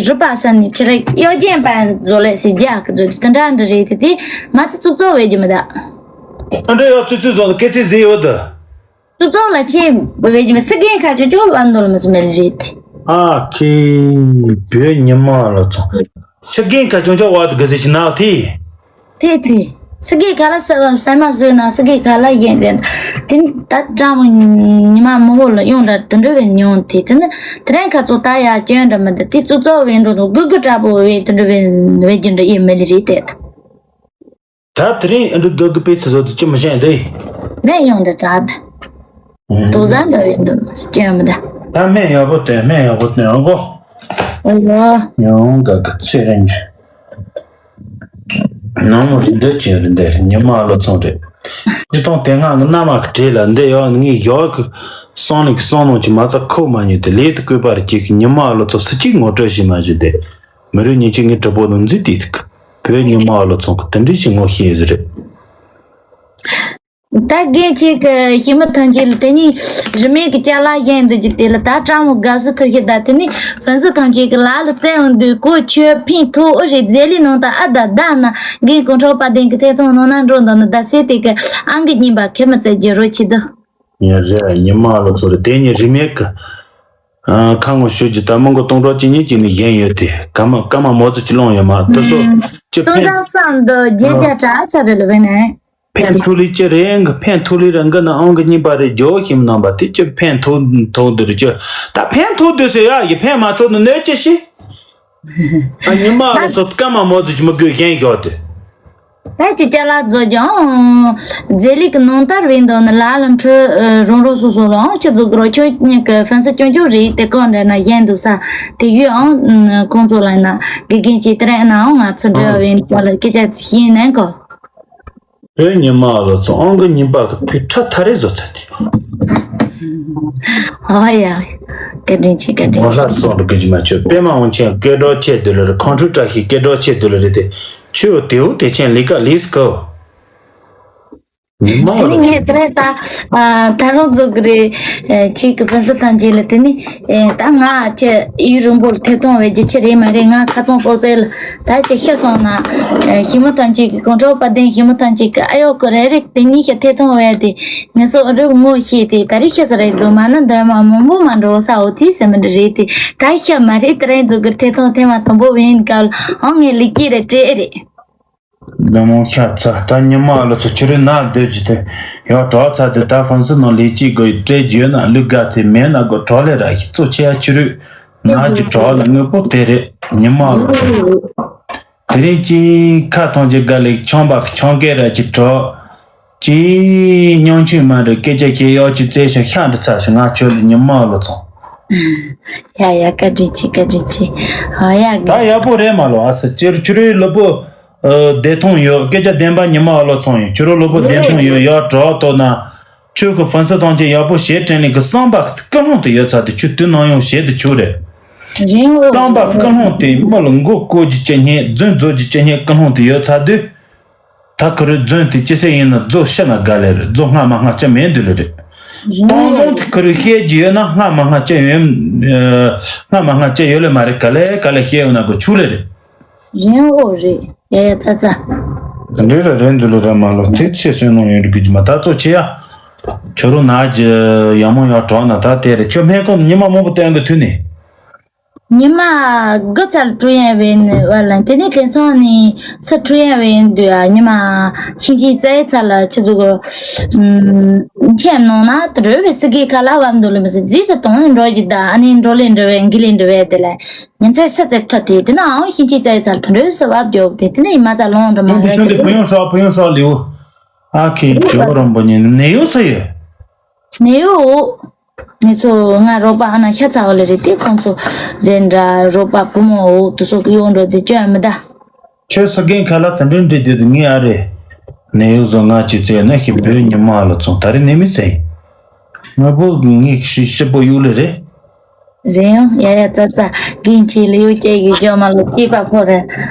རི་པ་ས་ནི་ཁྱེད་ར་གཡོ་ལྗན་པ་བཟོ་ལེ་སི་རྒྱག་གི་བཟོ་རྒྱུ་དེ་འདྲ་འདྲ་རེད་དེ་དེ་མ་ཚི་ཙུག་ཙོག་བས་རྒྱུ་མི་ད། ཨ་འདྲ་ཡོད་ཙུག་ཙུག་བཟོ་ལ་སྐད་ཚེ་ཟི་ཡོད་དུ། ཙུག་ཙོག་ལ་ཆེ་བས་རྒྱུ་མི་སི་རྒན་ཁ་ཅོ་ཅོ་བ་འདོལ་མ་ཚི་མེ་ལ་རེད་དེ། ཨ་ཁེ། བོད་ཉི་མ་ལ་ཚོ། སི་རྒན་ཁ་ཅོ་ཅོ་བ་དུ་གི་ཟི་ཆི་ན་དེ། དེ་དེ། སི་གེ་ག་ལ་ས་བ་ས་མ་བཟོས་ན་སི་གེ་ག་ལ་ཡན་ཅན། དེ་ནི་ད་ཀྲང་མོ་ཉི་མ་མོ་ཧོ་ལ་ཡོང་འདྲ་དུ་འགྲོ་བའི་མྱོང་དེ་དེ་ནི་དེ་རིང་ཁ་ཚོ་ད་ཡ་སྐྱོན་འདྲ་མི་འདུག་དེ་ཙུག་ཙོག་བའི་འགྲོ་དུ་གུ་གུ་དྲག་པོ་བའི་དུ་འགྲོ་བའི་བའི་རྒྱུ་འདྲ་ཡེ་མི་ལི་རེད་དེ། ད་དེ་རིང་འདི་གུ་གུ་པའི་ཚེ་ཟོ་དུ་ཅི་མི་ཤེས་དེ། རིང་ཡོང་འདྲ་དྲག་དུ། དུག་ཟ་འདྲ་བའི་འདུག་སྐྱོན་མི་འདུག་ད་སྨན་ཡག་པོ་སྟོན་སྨན་ཡག་པོ་སྟོན་ཨོ་གོ། ཨོ་ལོ། ཡང་ག་གི་ཚེ་རིང་གི། ནང་མོ་རི་འདོད་ཀྱི་རི་འདོད་རི་ཉི་མ་ལོ་ཚོང་རེད། སྤྱི་སྟོང་དེ་སྔ་ངི་མནའ་མ་གི་གྲས་ལ་འདི་ཡོད་ངས་ཡོད་གི། སོང་ལེ་གི་སོང་ལོང་གི་མ་རྩ་ཁོ་མ་ཉོས་ཏེ་ལས་དུ་བསྐོས་པ་རེ་སྐྱེས་གི་ཉི་མ་ལོ་ཚོ་སུ་གཅིག་ངོ་སྤྲོད་བྱེད་མ་བྱེད་དེ། མི་རུ་ཉིན་གཅིག་ངའི་གྲོགས་པོ་ནང་འཛུལ་དེ་ཐུག་བོད་ཉི་མ་ལོ་ཚོང་གི་དེ་འདྲ་ཞིག་ངོ་ཤེས་ཟི་རེད། ད་རྒན་ཁྱེད་ཀྱི་ཞི་མི་ཐམས་ཅད་ལ་དེ་ནི་རི་མེད་ཀྱི་ཅ་ལག་གཞན་འདུག་རྒྱུ་དེ་ལ་ད་ཀྲང་མོ་དགའ་བསུ་ཐུབ་ཤི་ད་དེ་ནི་ཧྥན་སི་ཐམས་ཅད་ཀྱི་ལ་ལ་བཙན་འོང་དུས་ཀོ་ཆོས་ཕན་ཐོགས་ཨོ་རེད་རྫས་ལི་ནང་དང་ཨ་ད་ད་ན་རྒན་གོང་ཁྲོ་པ་དན་གྱི་ཐད་གཏོང་ནང་ན་འགྲོ་འདུག་ན་ད་སེ་དེ་གི་ཨང་གི་རྙིང་པ་ཁེ་མི་བཙལ་རྒྱུ་རོ་ཆི་དུ། ཡ་རེད། ཉི་མ་ལོ་ཚོ་རེད། དེ་ནི་རི་མེད་ཀྱི་ཁ་ངོ་ཤོད་ཀྱི་ད་མི་མགོ་སྟོང་ཕྲག་གཅིག་གཉིས་ཀྱི་ནི་གཞན་ཡོད་དེ་ཀ་མ་ཀ་མ་མོ་ཙི་ཀྱི་སློང་ཡོད་མ་དེ་ཚོ་ཅི་སྟོང་ཕན་ཕྲག་གསུམ་དུ་བརྒྱད་བརྒྱ་དྲུག་ཅུ་རེད་ལ་བས་ནས། ཕན་ཐོགས་ལི་ཅི་རེད་འགི་ཕན་ཐོགས་ལི་ར་འགི་ན་ཨང་གི་རྙིང་པ་རེད་ཇོ་ཞིམ་རྣམ་པ་དེ་ཅི་ཕན་ཐོགས་ཐོགས་འདི་རེད་ཅི་ད་ཕན་ཐོགས་འདི་ཟེར་ཡ་ཡི་ཕན་མ་ཐོགས་ནི་གནོད་ཅི་ཤི། ཨ་ཉི་མ་ལོ་ཚོ་ཀ་མ་མོ་ཙི་ཅི་མི་དགོས་གཞན་ཞོག་དེ། ད་ཅི་ཅ་ལག་བཟོ་རྒྱུའང་རྫས་ལི་གི་ནང་ལྟར་བས་འདུག་ནི་ལ་ལ་འཕྲོད་རོང་རོ་སོ་སོ་ལའང་ཁྱི་བཟོ་གི་རོ་ཁྱོད་གཉིས་ཀྱི་ཧྥན་སི་སྐྱོན་སྐྱོན་རེད་དེ་གང་འདྲ་ན་གཞན་འདུག་ས་དེ་ཡོད་ཨང་ཁོང་ཚོ་ལ་ན་དགེ་རྒན་གྱིས་དེ་རིང་ནའང་ང་ཚོ་འབྲེལ་བ་བས་འདུག་ལ་སྐད་ཆ་ཤེས་ནས་གོ། བོད་ཉི་མ་ལོ་ཚོ་ཨང་གི་རྙིང་པ་གི་ཕི་ཁྲ་ཐ་རེ་བཟོ་ཚར་དེ། ཨོ་ཡ། བཀའ་དྲིན་ཆེ་བཀའ་དྲིན་ངོ་ཆེ། ལ་སོང་རུ་གི་ཇི་མ་ཆོད་པད་མ་འོང་ཆེན་སྐད་སྒྲོག་ཆེ་དུ་ལ་རེ་ཁོང་ཁྲུ་བཀྲ་ཤིས་སྐད་སྒྲོག་ཆེ་དུ་ལ་རེ་དེ་ཆུ་དེའུ་དེ་ཆེན་ལི་ཀ་ལིས་ཀོ། ཉི་མ་དེ་ནི་ལོ་ངས་དེ་རེད་ད། ད་རུང་རྫོགས་གི་རེད། ཁྱེད་ཀྱི་ཕུན་སུམ་ཐམས་ཅད་ལ་དེ་ནི། ད་ང་ཁྱེད་ཡུན་རིང་པོར་ཐད་གཏོང་བའི་རྒྱུ་ཆ་རེད་མ་རེད་ང་ཁ་ཚོན་པོ་ཙེ་ལ་ད་ཁྱེད་ཤི་སོང་ན། ཞི་མོ་ཐམས་ཅད་ཀྱི་གོང་ཁྲོ་པ་དན་ཞི་མོ་ཐམས་ཅད་ཀྱི་ཨ་ཡོ་ཀོ་རེ་རེད་དེ་གཉིས་ཤི་ཐད་གཏོང་བས་དེ་ངེད་ཚོ་རུབ་ངོ་ཤེས་ཏེ་ད་རེས་ཤི་ས་རེད་རྫོགས་མ་ནི་འདོན་མ་མང་པོ་མ་འགྲོ་ས་འོ་དེ་སེམས་མི་འདྲ་རེད་དེ་ད་ཤི་མ་རེད་དེ་རེད་རྫོགས་གི་ཐད་གཏོང་ཐེངས་མ་དང་པོ་བས་ཡིན་སྐབས་ཨང་ངས་ལི་ཀི་རེ་སྤྲད་རེད། ལོ་མོ་ཤ་ཚ་ད་ཉི་མ་ལོ་ཚོ་ཁྱོད་རེ་ན་སྡོད་ཀྱི་དེ་ཡང་གྲོགས་ཚ་དེ་ད་ཧྥན་སི་ནང་ལས་ཀྱི་དགོས་སྤྲད་རྒྱུ་ན་ལུག་དགའ་དེ་མེད་ན་དགོས་གྲོགས་ལས་ར་ཞིག་གཙོ་ཆེ་ཡ་ཁྱོད་རེ་ན་གྱི་གྲོགས་ལ་དངོས་པོ་དེ་རེད་ཉི་མ་ལོ་ཚོ། དེ་རིང་གྱི་ཁ་ཐོང་གྱི་དགའ་ལེགས་ཆང་པ་ཆང་སྐད་ར་གྱི་གྲོགས། ཅི་སྙིང་ཆུང་མ་འདྲ་སྐད་ཆ་ཁྱེད་གཡོག་ཅི་བཙལ་ཞིང་ཤ་འདྲི་ཚ་ཞིང་ང་ཁྱོད་ལ་ཉི་མ་ལོ་ཚོང་། ཡ་ཡ་བཀའ་དྲིན་ཆེ་བཀའ་དྲིན་ཆེ། ཨ་ཡ་ད་ཡག་པོ་རེད་མ་ལོ་ཨ་སི་ཅེར་ཁྱོད་རའི་ལོ་པོ་བདེ་ཐང་ཡོད་སྐད་ཆ་བདེན་པ་ཉི་མ་ལོ་ཚོང་ཡོད་ཁྱོད་རའི་ལོ་པོ་བདེ་ཐང་ཡོད་ཡག་གྲོགས་ཏོ་ན་ཁྱོད་ཀྱི་ཧྥན་སི་ཐང་ཆེན་ཡག་པོ་བྱེད་དྲན་ལེ་གི་བསམ་པ་ཀུན་སློང་དུ་ཡོད་ཚ་དུ་ཁྱོད་དུས་ནང་ཡོང་བྱེད་དུ་ཆུག་རེད། རིང་འོ་བསམ་པ་ཀུན་སློང་དེ་མི་ལ་མགོ་བསྐོར་རྒྱུ་ཅི་སྙེད་རྫུན་རྫོགས་རྒྱུ་ཅི་སྙེད་ཀུན་སློང་དུ་ཡོད་ཚ་དུས། ད་ཁོ་རེ་རྫུན་དེ་ཅི་ཟེར་ཡིན་ན་རྫོགས་ཤི་ན་དགའ་ལེ་རེད་རྫོགས་སྔ་མ་སྔ་ཅི་མེད་འདུག་ལེ་རེད། རིང་སྟོང་བཟང་དེ་ཁོ་རེ་བཤད་རྒྱུ་ཡོད་ན་སྔ་མ་སྔ་ཅི་ཡོད། སྔ་མ་སྔ་ཅི་ཡོད་ལེ་མ་རེད་ག་ལེ་ག་ལེ་བཤད་ཡོད་ན་གོ་ཆུག་ལེ་རེད། རིང་འོ་རེད་ཡ་ཡ་ཙ་ཙ། འདི་རེ་རེད་འདུག་ལེ་རེད་མ་ལོ་དེ་ཚེ་བསོད་ནམས་ཡོད་རེད་གི་ཅི་མ་ད་ཚོ་ཆེ་ཡ། ཁྱོད་རང་ན་གི་ཡང་མོ་ཡང་གྲོགས་ན་ད་དེ་རེད་ཁྱོད་སྨན་ཁང་ཉི་མ་མང་པོ་བསྟན་གི་ཐུག་ནས། ཉི་མ་དགུ་ཚར་ཀྲུ་ཡན་བན་བ་ལ་དེ་ནས་དེང་སང་ནི་ས་ཀྲུ་ཡན་བན་འདུག་ཨ་ཉི་མ་ཤིང་ཆེན་རྩ་ཡི་ཚ་ལ་ཆུ་ཚུགས་མཁྱེན་ནང་ན་དུ་རོལ་བའི་སི་གེ་ཁ་ལ་བབ་འདུག་ལ་མི་སྲིད་རྫིས་སུ་གཏོང་ལེ་འགྲོ་གི་ད་ཨ་ནི་འགྲོ་ལེ་འགྲོ་བའི་འགི་ལེ་འགྲོ་བའི་དེ་ལ་ཉིན་མཚན་ས་ཚེ་ཐོ་དེ་དེ་ན་ཨང་ཤིང་ཆེན་རྩ་ཡི་ཚ་ལ་དུ་རོལ་སུ་བབ་རྒྱོབ་དེ་དེ་ནས་ཡི་མ་ཚ་ལོང་འགྲོ་མ་ཡོད་དེ་ཕུ་ཡོང་ཧྲོག་ཕུ་ཡོང་ཧྲོག་ལེའུ་ཨ་ཁེ་ཇོ་རོན་པོ་ཉིན་ནས་ཡོད་ས་ཡོད། ནས་ཡོད། ངེད་ཚོ་ང་རོགས་པ་ཨ་ན་ཤ་ཚ་བ་ལ་རེད་དེ་ཁོང་ཚོ་ཛེན་འདྲ་རོགས་པ་བུ་མོ་འོ་དུ་སོགས་ཀྱི་ཡོང་འགྲོ་དེ་སྐྱོན་མི་གདའ། ཁྱོད་ས་རྒན་ཁ་ལ་དེ་འདྲ་འདྲི་དུས་དུ་ངས་ཨ་རེ། ནས་ཡོད་བཟོ་ང་ཅི་ཚེ་ན་ཤི་བོད་ཉི་མ་ལ་ཚོང་ད་རེ་ནས་མི་སེ། ང་བུ་ངས་ཤི་ཤི་པོ་ཡུག་ལེ་རེད། རེད་ཡོང་ཡ་ཡ་ཙ་ཙ་རྒན་ཁྱེད་ལ་ཡོད་ཀྱི་ཡུག་ཅོ་མ་ལ་སྐྱེས་པ་ཕོ་རེད་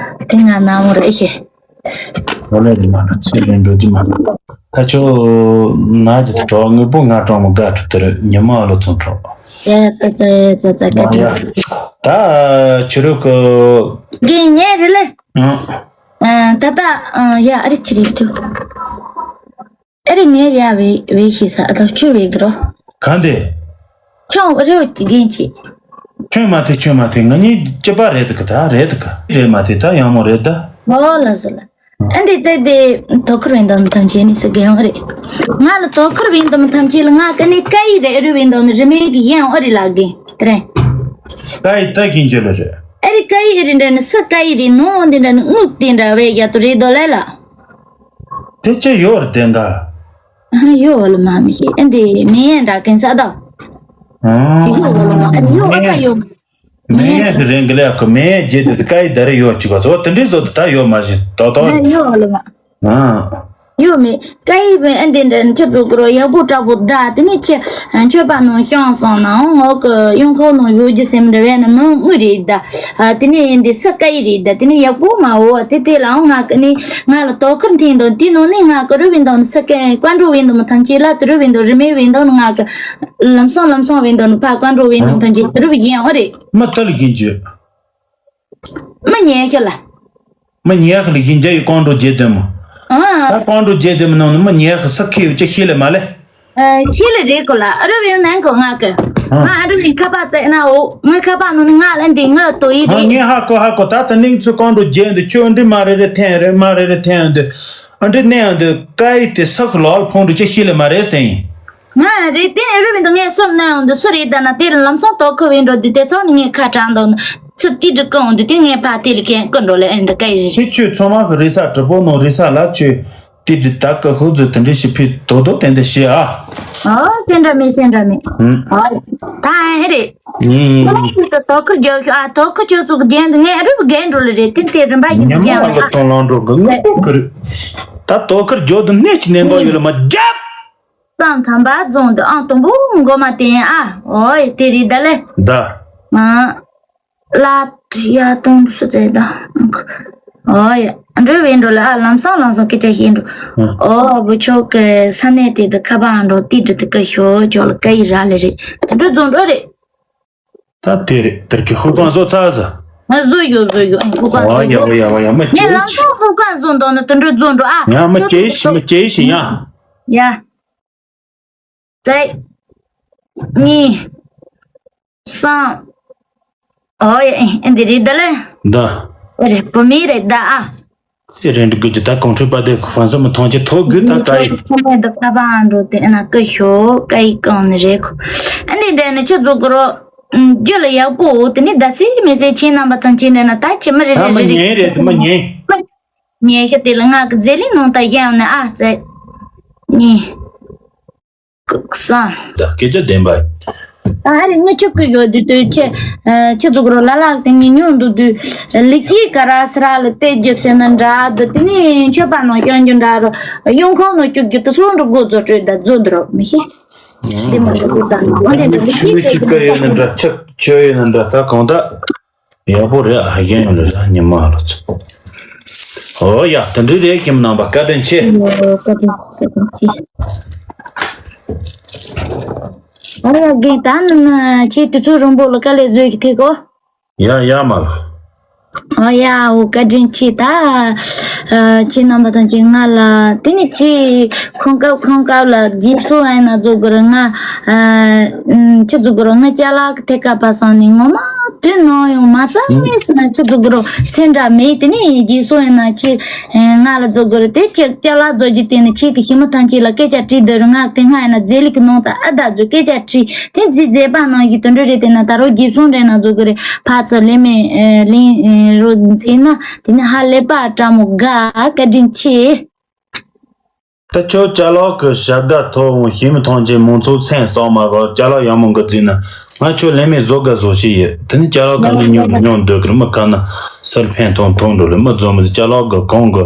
དེ་ང་ན་མོ་རེད་ཤེ། ཨོ་ལེ་རི་མ་ལ་ཚེ་ལེན་འགྲོ་རྒྱུ་མ། ད་ཁྱོད་ན་རྒྱུ་དེ་གྲོགས་དངོས་པོ་ང་གྲོགས་མོ་དགའ་གྲུབ་དེར་ཉི་མ་ཨ་ལོ་ཚོང་གྲོགས། ཡ་ཙ་ཙ་ཡ་ཙ་ཙ་བཀའ་དྲིན་ཆེ། ད་ཁྱོད་རོགས་གི། རྒན་ངས་རེད་ལེ། ཨང་། ད་ད་ཡ་ཨ་རི་ཆི་རེད་ཐུ། ཨ་རི་ངས་ཡ་བེ་བེ་ཤི་ས་ཨ་ད་ཁྱོད་བེ་གི་རོ། གང་དེ། ཁྱོད་རེ་བ་རྒན་ཆེ། ཁྱོད་མ་དེ་ཁྱོད་མ་དེ་ང་གཉིས་སྐྱིད་པ་རེད་དི་གི་ད་རེད་དི་གི་རེད་མ་དེ་ད་ཡང་མོ་རེད་ད། ཨོ་ལ་སོ་ལ། ཨ་འདི་ཚེ་དེ་དོ་ཁུར་བིན་དམ་ཐམས་ཅད་ནི་སི་རྒན་ཨོ་རེད། ང་ལ་དོ་ཁུར་བིན་དམ་ཐམས་ཅད་ལ་ང་ཀ་ནི་ཀ་ཡི་རེད་ཨ་རུ་བིན་དམ་ནི་རི་མེད་གི་ཡན་ཨོ་རེད་ལ་རྒན་དེ་རེད། ཀ་ཡི་ད་གིན་ཅི་ལ་རེད། ཨ་རི་ཀ་ཡི་རེད་འདྲ་ནི་སི་ཀ་ཡི་རེད་ནོ་འདི་འདྲ་ནི་དངུལ་དེ་འདྲ་བས་ཡ་དུ་རེད་དོ་ལེ་ལ། དེ་ཅི་ཡོད་རེད་དེ་འདྲ། ཨ་ཡོ་བ་ལ་མ་མི་ཤེས་ཨ་འདི་མི་ཡན་འདྲ་གིན་ས་ད། ཨ་ཡོ་བ་ལ་མ་ཨ་ཡོ་ཨ་ཙ་ཡོ། མི་ཡན་དེ་རེད་འགི་ལ་ཡ་ཁོ་མི་ཡན་རྗེས་དེ་དེ་ཀ་ཡི་ད་རེ་ཡོ་ཅི་ག་ཚོ་དེ་འདྲའི་བཟོ་དེ་ད་ཡོ་མ་ཤེས་ཏོ་ཏོ། ཨ་ཡོ་བ་ལ་མ། ཨ། ཡོད་མེད། སྐད་ཡིག་བས་ཨ་འདི་འདྲ་ཁྱོད་ཚོ་གི་རོ་ཡག་པོ་དྲག་པོ་ད། དེ་ནས་ཁྱེད་མཆོད་པ་ནང་བཤམས་སོང་ནའང་ངོ་གི་གཡོན་ཁོག་ནང་ཡོད་རྒྱུ་སེམས་འདྲ་བས་ན་ནང་དངུལ་རེད་ད། དེ་ནས་འདི་ས་སྐད་ཡིག་རེད་ད། དེ་ནས་ཡག་པོ་མ་འོ་དེ་དེ་ལའང་ང་གི་ནི་ང་ལ་དོ་ཁུར་འཐེན་དང་དེ་ནང་ནས་ང་གི་རུ་བིན་དང་ནི་ས་སྐད་བཀའ་འགྲོ་བིན་དང་མི་ཐམས་ཅད་ལ་དུ་རུ་བིན་དང་རི་མེ་བིན་དང་ནི་ང་གི་ལམ་སང་ལམ་སང་བིན་དང་ནི་ཕ་བཀའ་འགྲོ་བིན་དང་ཐམས་ཅད་དུ་རུ་བིན་ཡང་འོ་རེད། མི་ལྟར་ཡིན་རྒྱུ། མི་ཉན་ཤི་ལ། མི་ཉན་ཤི་ལ་ཡིན་རྒྱ་ཡི་བཀའ་འགྲོ་རྗེས་ཟློས་མོ། ཨ་ད་བཀའ་འགྲོ་རྗེས་ཟློས་མོ་ནང་ནས་མི་ཉན་ཤི་ས་ཁེ་ཡོད་ཅི་ཤི་ལེ་མ་ལེ། ཤི་ལེ་རེད་གོ་ལ། ཨ་རུ་བའི་ནང་གོ་ང་གི། ང་ཨ་རུ་བའི་ཁ་པར་བཙལ་ན་འོ་ངའི་ཁ་པར་ནང་ནས་ང་ལ་འདི་ངའི་ཏོ་ཡི་རེད། ངས་ཧ་གོ་ཧ་གོ། ད་ད་ནིང་ཚུ་བཀའ་འགྲོ་རྗེས་འདི་ཁྱོད་འདི་མ་རེད་རེད་འཐེན་རེད་མ་རེད་རེད་འཐེན་འདི། ཨ་འདི་ནས་འདི་ཀ་ཡི་དེ་ས་ཁུ་ལོག་ལ་ཕོང་འགྲོ་ཅི་ཤི་ལེ་མ་རེད་ཟེར་ཡིན། ང་རེད་དེ་ནས་རུ་བའི་འདི་ངས་སོར་ན་འདི་སུ་རེད་ད་ན་དེ་ལམ་སང་ཏོ་ཁུ་བའི་འགྲོ་འདི་དེ་ཚོ་ནི་ངས་ཁ་གྲག་འདོན་ཚུར་ཏི་འདྲི་ཀང་འདི་དེ་ངས་ཕ་དེ་ལ་ཁེན་ཀི་འགྲོ་ལེ་ཨེ་འདི་ཀ་ཡི་རེད། ཁྱོད་ཚོ་མ་གི་རེ་ས་གྲི་པོ་ནོ་རེ་ས་ལ་ཁྱོད་ཏི་འདྲི་ད་ཀི་ཧུ་ཛུ་དེ་འདྲི་ཞི་ཕི་དོ་དོ་དེ་འདི་ཞི་ཨ། ཨོ་དེ་འདྲ་མེད་སེ་འདྲ་མེད། ཨོ་ད་ཨེ་རེད། ངས་ངས་ངས་ཏོ་ཁུ་རྒྱོ་ཤོ་ཨ་ཏོ་ཁུ་ཁྱོད་ཚོ་གི་རྒྱན་འདི་ངས་རུབ་རྒན་འགྲོ་ལེ་རེད་དེ་དེ་རིམ་པ་ཡིན་ཉི་མ་རྒྱན་ལ་ཨ། ཚོང་ལང་འགྲོ་གི་ངས་ཏོ་ཁུ་རེད། ད་ཏོ་ཁུ་རྒྱོ་དུ་གནས་ཀྱི་ནས་འགོ་ཡོད་ལ་མ་རྒྱབ། ཙམ་དམ་པ་རྫོང་དུ་ཨང་དང་པོ་མགོ་མ་བསྟན་ཨ། ཨོ་ཡ་དེ་རེད་ད་ལེ། ད། ང་། ལ་ཡ་དང་སུ་ཙེ་ད། ཨོ་ཡ་འགྲོ་བའི་འགྲོ་ལ་ཨ་ལམ་སང་ལམ་སང་སྐད་ཆ་བཤད་འགྲོ། ཨོ་བུ་ཆོག་གི་ས་གནས་དེ་དུ་ཁ་པར་འགྲོ་ཏི་འགྲི་དུ་ཀ་ཤོ་ཅོག་ལ་ཀ་ཡི་ར་ལེ་རེད་དུ་འགྲོ་རྫོང་འགྲོ་རེད། ད་དེ་རེད་དེར་གི་ཧུ་ཀང་བཟོ་ཚར་ཟ། ང་བཟོ་ཡོད་བཟོ་ཡོད་ཨ་ཧུ་ཀང་བཟོ་ཡོད། ཡ་ཡ་ཡ་མ་ངས་ལམ་སང་ཧུ་ཀང་བཟོ་འདོག་ནི་དུ་འགྲོ་རྫོང་འགྲོ་ཨ། ཡ་མ་ཅེ་ཤི་མ་ཅེ་ཤི་ཡ། ཡ། རྩེ། གཉིས། གསུམ། ཨོ་ཡ་ཨེ་འདི་རེད་ད་ལེ། ད། ཨེ་རེད་བུ་མེད་རེད་ད་ཨ། ཅེ་རེད་འདི་དགོས་ཀྱི་ད་གོང་ཁྲོས་པ་དེ་ཁོ་ཧྥན་སི་མི་མཐོང་ཅེ་ཐོ་དགོས་ད་ཀ་ཡི། ཁོ་མེད་ད་ཁ་པར་འགྲོ་དེ་ཨ་ན་ཀི་ཤོ་ཀ་ཡི་གང་ནི་རེད་ཁོ། ཨ་འདི་འདྲ་ནི་ཁྱོད་ཚོ་གོ་རོ། རྒྱུ་ལ་ཡག་པོ་འོ་དེ་ནི་ད་སི་མི་ཟེར་ཁྱེད་རྣམ་པ་ཐམས་ཅད་འདྲ་ན་ད་ཁྱེད་མི་རེ་རེ་རེ་རེ། ད་མི་ཉན་རེད་ད་མི་ཉན། ཉན་ཤ་དེ་ལ་ང་གི་རྫས་ལི་ནང་ད་གཞན་ནི་ཨ་རྩེ། གཉིས། སྐུགས་ས། ད་སྐད་ཆ་བདེན་པ། ད་ཨ་རི་ངི་ཆུ་ཀུ་ཡོད་དུས་དུས་ཆེ། ཆུ་ཚུགས་རོ་ལ་ལག་དེ་ངི་ཉུང་དུ་དུས། ལི་ཀི་ཀ་ར་སི་ར་ལ་བལྟས་རྒྱུ་སེམས་མི་འདྲ་དུ་དེ་ནི་མཆོད་པ་ནང་སྐྱོན་རྒྱུ་འདྲ་རོ། གཡོན་ཁོག་ནང་བཅུག་རྒྱུ་དུ་སོང་འགྲོ་དགོས་ཚོ་སྤྲོད་ད་རྫོ་འདི་རོ་མི་ཤེས། དེ་མ་འགྲོ་དགོས་ད་ཨ་ནི་ད་ལི་ཆུ་ཀི་ཆུ་ཀ་ཡོད་ན་འདྲ་ཆུ་ཆུ་ཡོད་ན་འདྲ་ད་གང་ད། ཡག་པོ་རེད་ཨ་གཞན་ཡོད་ལ་ར་ཉི་མ་ལ་ཚོ། ཨོ་ཡ་དེ་འདྲ་རེད་ཁྱིམ་ནང་པ་བཀའ་དྲིན་ཆེ། བཀའ་དྲིན་བཀའ་དྲིན་ཆེ། ཨོ་ཡ་རྒན་ད་ནི་ན་ཁྱེད་དུས་ཚོད་རིང་པོ་ལ་དཀའ་ལས་བཟོས་ཀྱི་ཐེག་གོ། ཡ་ཡ་མ་ལ། ཨོ་ཡ་འོ་བཀའ་དྲིན་ཆེ་ད། ཁྱེད་རྣམ་པ་དང་ཁྱེད་ང་ལ་དེ་ནི་ཁྱེད་ཁོང་སྐབས་ཁོང་སྐབས་ལ་རྗེས་སུ་ཨེ་ན་བཟོ་དགོས་རེད་ང་། ཁྱེད་བཟོ་དགོས་རེད་ང་ཅ་ལག་གི་ཐད་ཀ་པ་སོང་ནི་ངོ་མ། དུས་ནང་ཡང་མ་རྩ་བས་སུ་ན་ཁྱོད་ཚོ་གུ་རུ་སེ་འདྲ་མེད་དེ་ནས་རྗེས་སུ་ཡིན་ན་ཁྱེད་ང་ལ་རྫོགས་དགོས་རེད་དེ་ཁྱེད་ཅ་ལག་རྫོགས་རྒྱུ་དེ་ནི་ཁྱེད་ཀྱི་ཞི་མི་ཐང་ཁྱེད་ལ་སྐད་ཆ་དྲིས་སྡོད་རུང་ང་དེ་སྔ་ཡིན་ན་རྫས་ལུགས་ཀྱི་ནང་དུ་ཨ་ད་རྫོགས་སྐད་ཆ་དྲིས་དེ་རྫས་རྫས་པ་ནང་བཞིན་དུ་འགྲོ་རེད་དེ་ན་ད་རུང་རྗེས་སུ་འདྲེན་ན་རྫོགས་དགོས་རེད་ཕ་ཚོ་ལས་མེད་ལིན་རོ་མཛེས་ན་དེ་ནི་ཧ་ལས་པ་བཀྲ་མོ་དགའ་བཀའ་དྲིན་ཆེ། ད་ཁྱོད་ཅ་ལག་གི་ཞབས་དགའ་ཐོབ་འོང་ཞི་མི་ཐང་ཆེན་མང་ཚོགས་སེམས་བསམ་མ་གོ་ཅ་ལག་ཡག་མོ་འགི་བརྩིས་ན་ང་ཁྱོད་ལས་མེད་བཟོ་དགའ་བཟོ་ཤེས་ཡོད་དེ་ནི་ཅ་ལག་ག་ནི་ཉོ་ཉོ་འདོད་གི་མི་ག་ན་སིལ་ཕན་ཐོང་ཐོང་འགྲོ་ལེ་མི་བཟོ་མི་ཅ་ལག་གི་གོང་གི་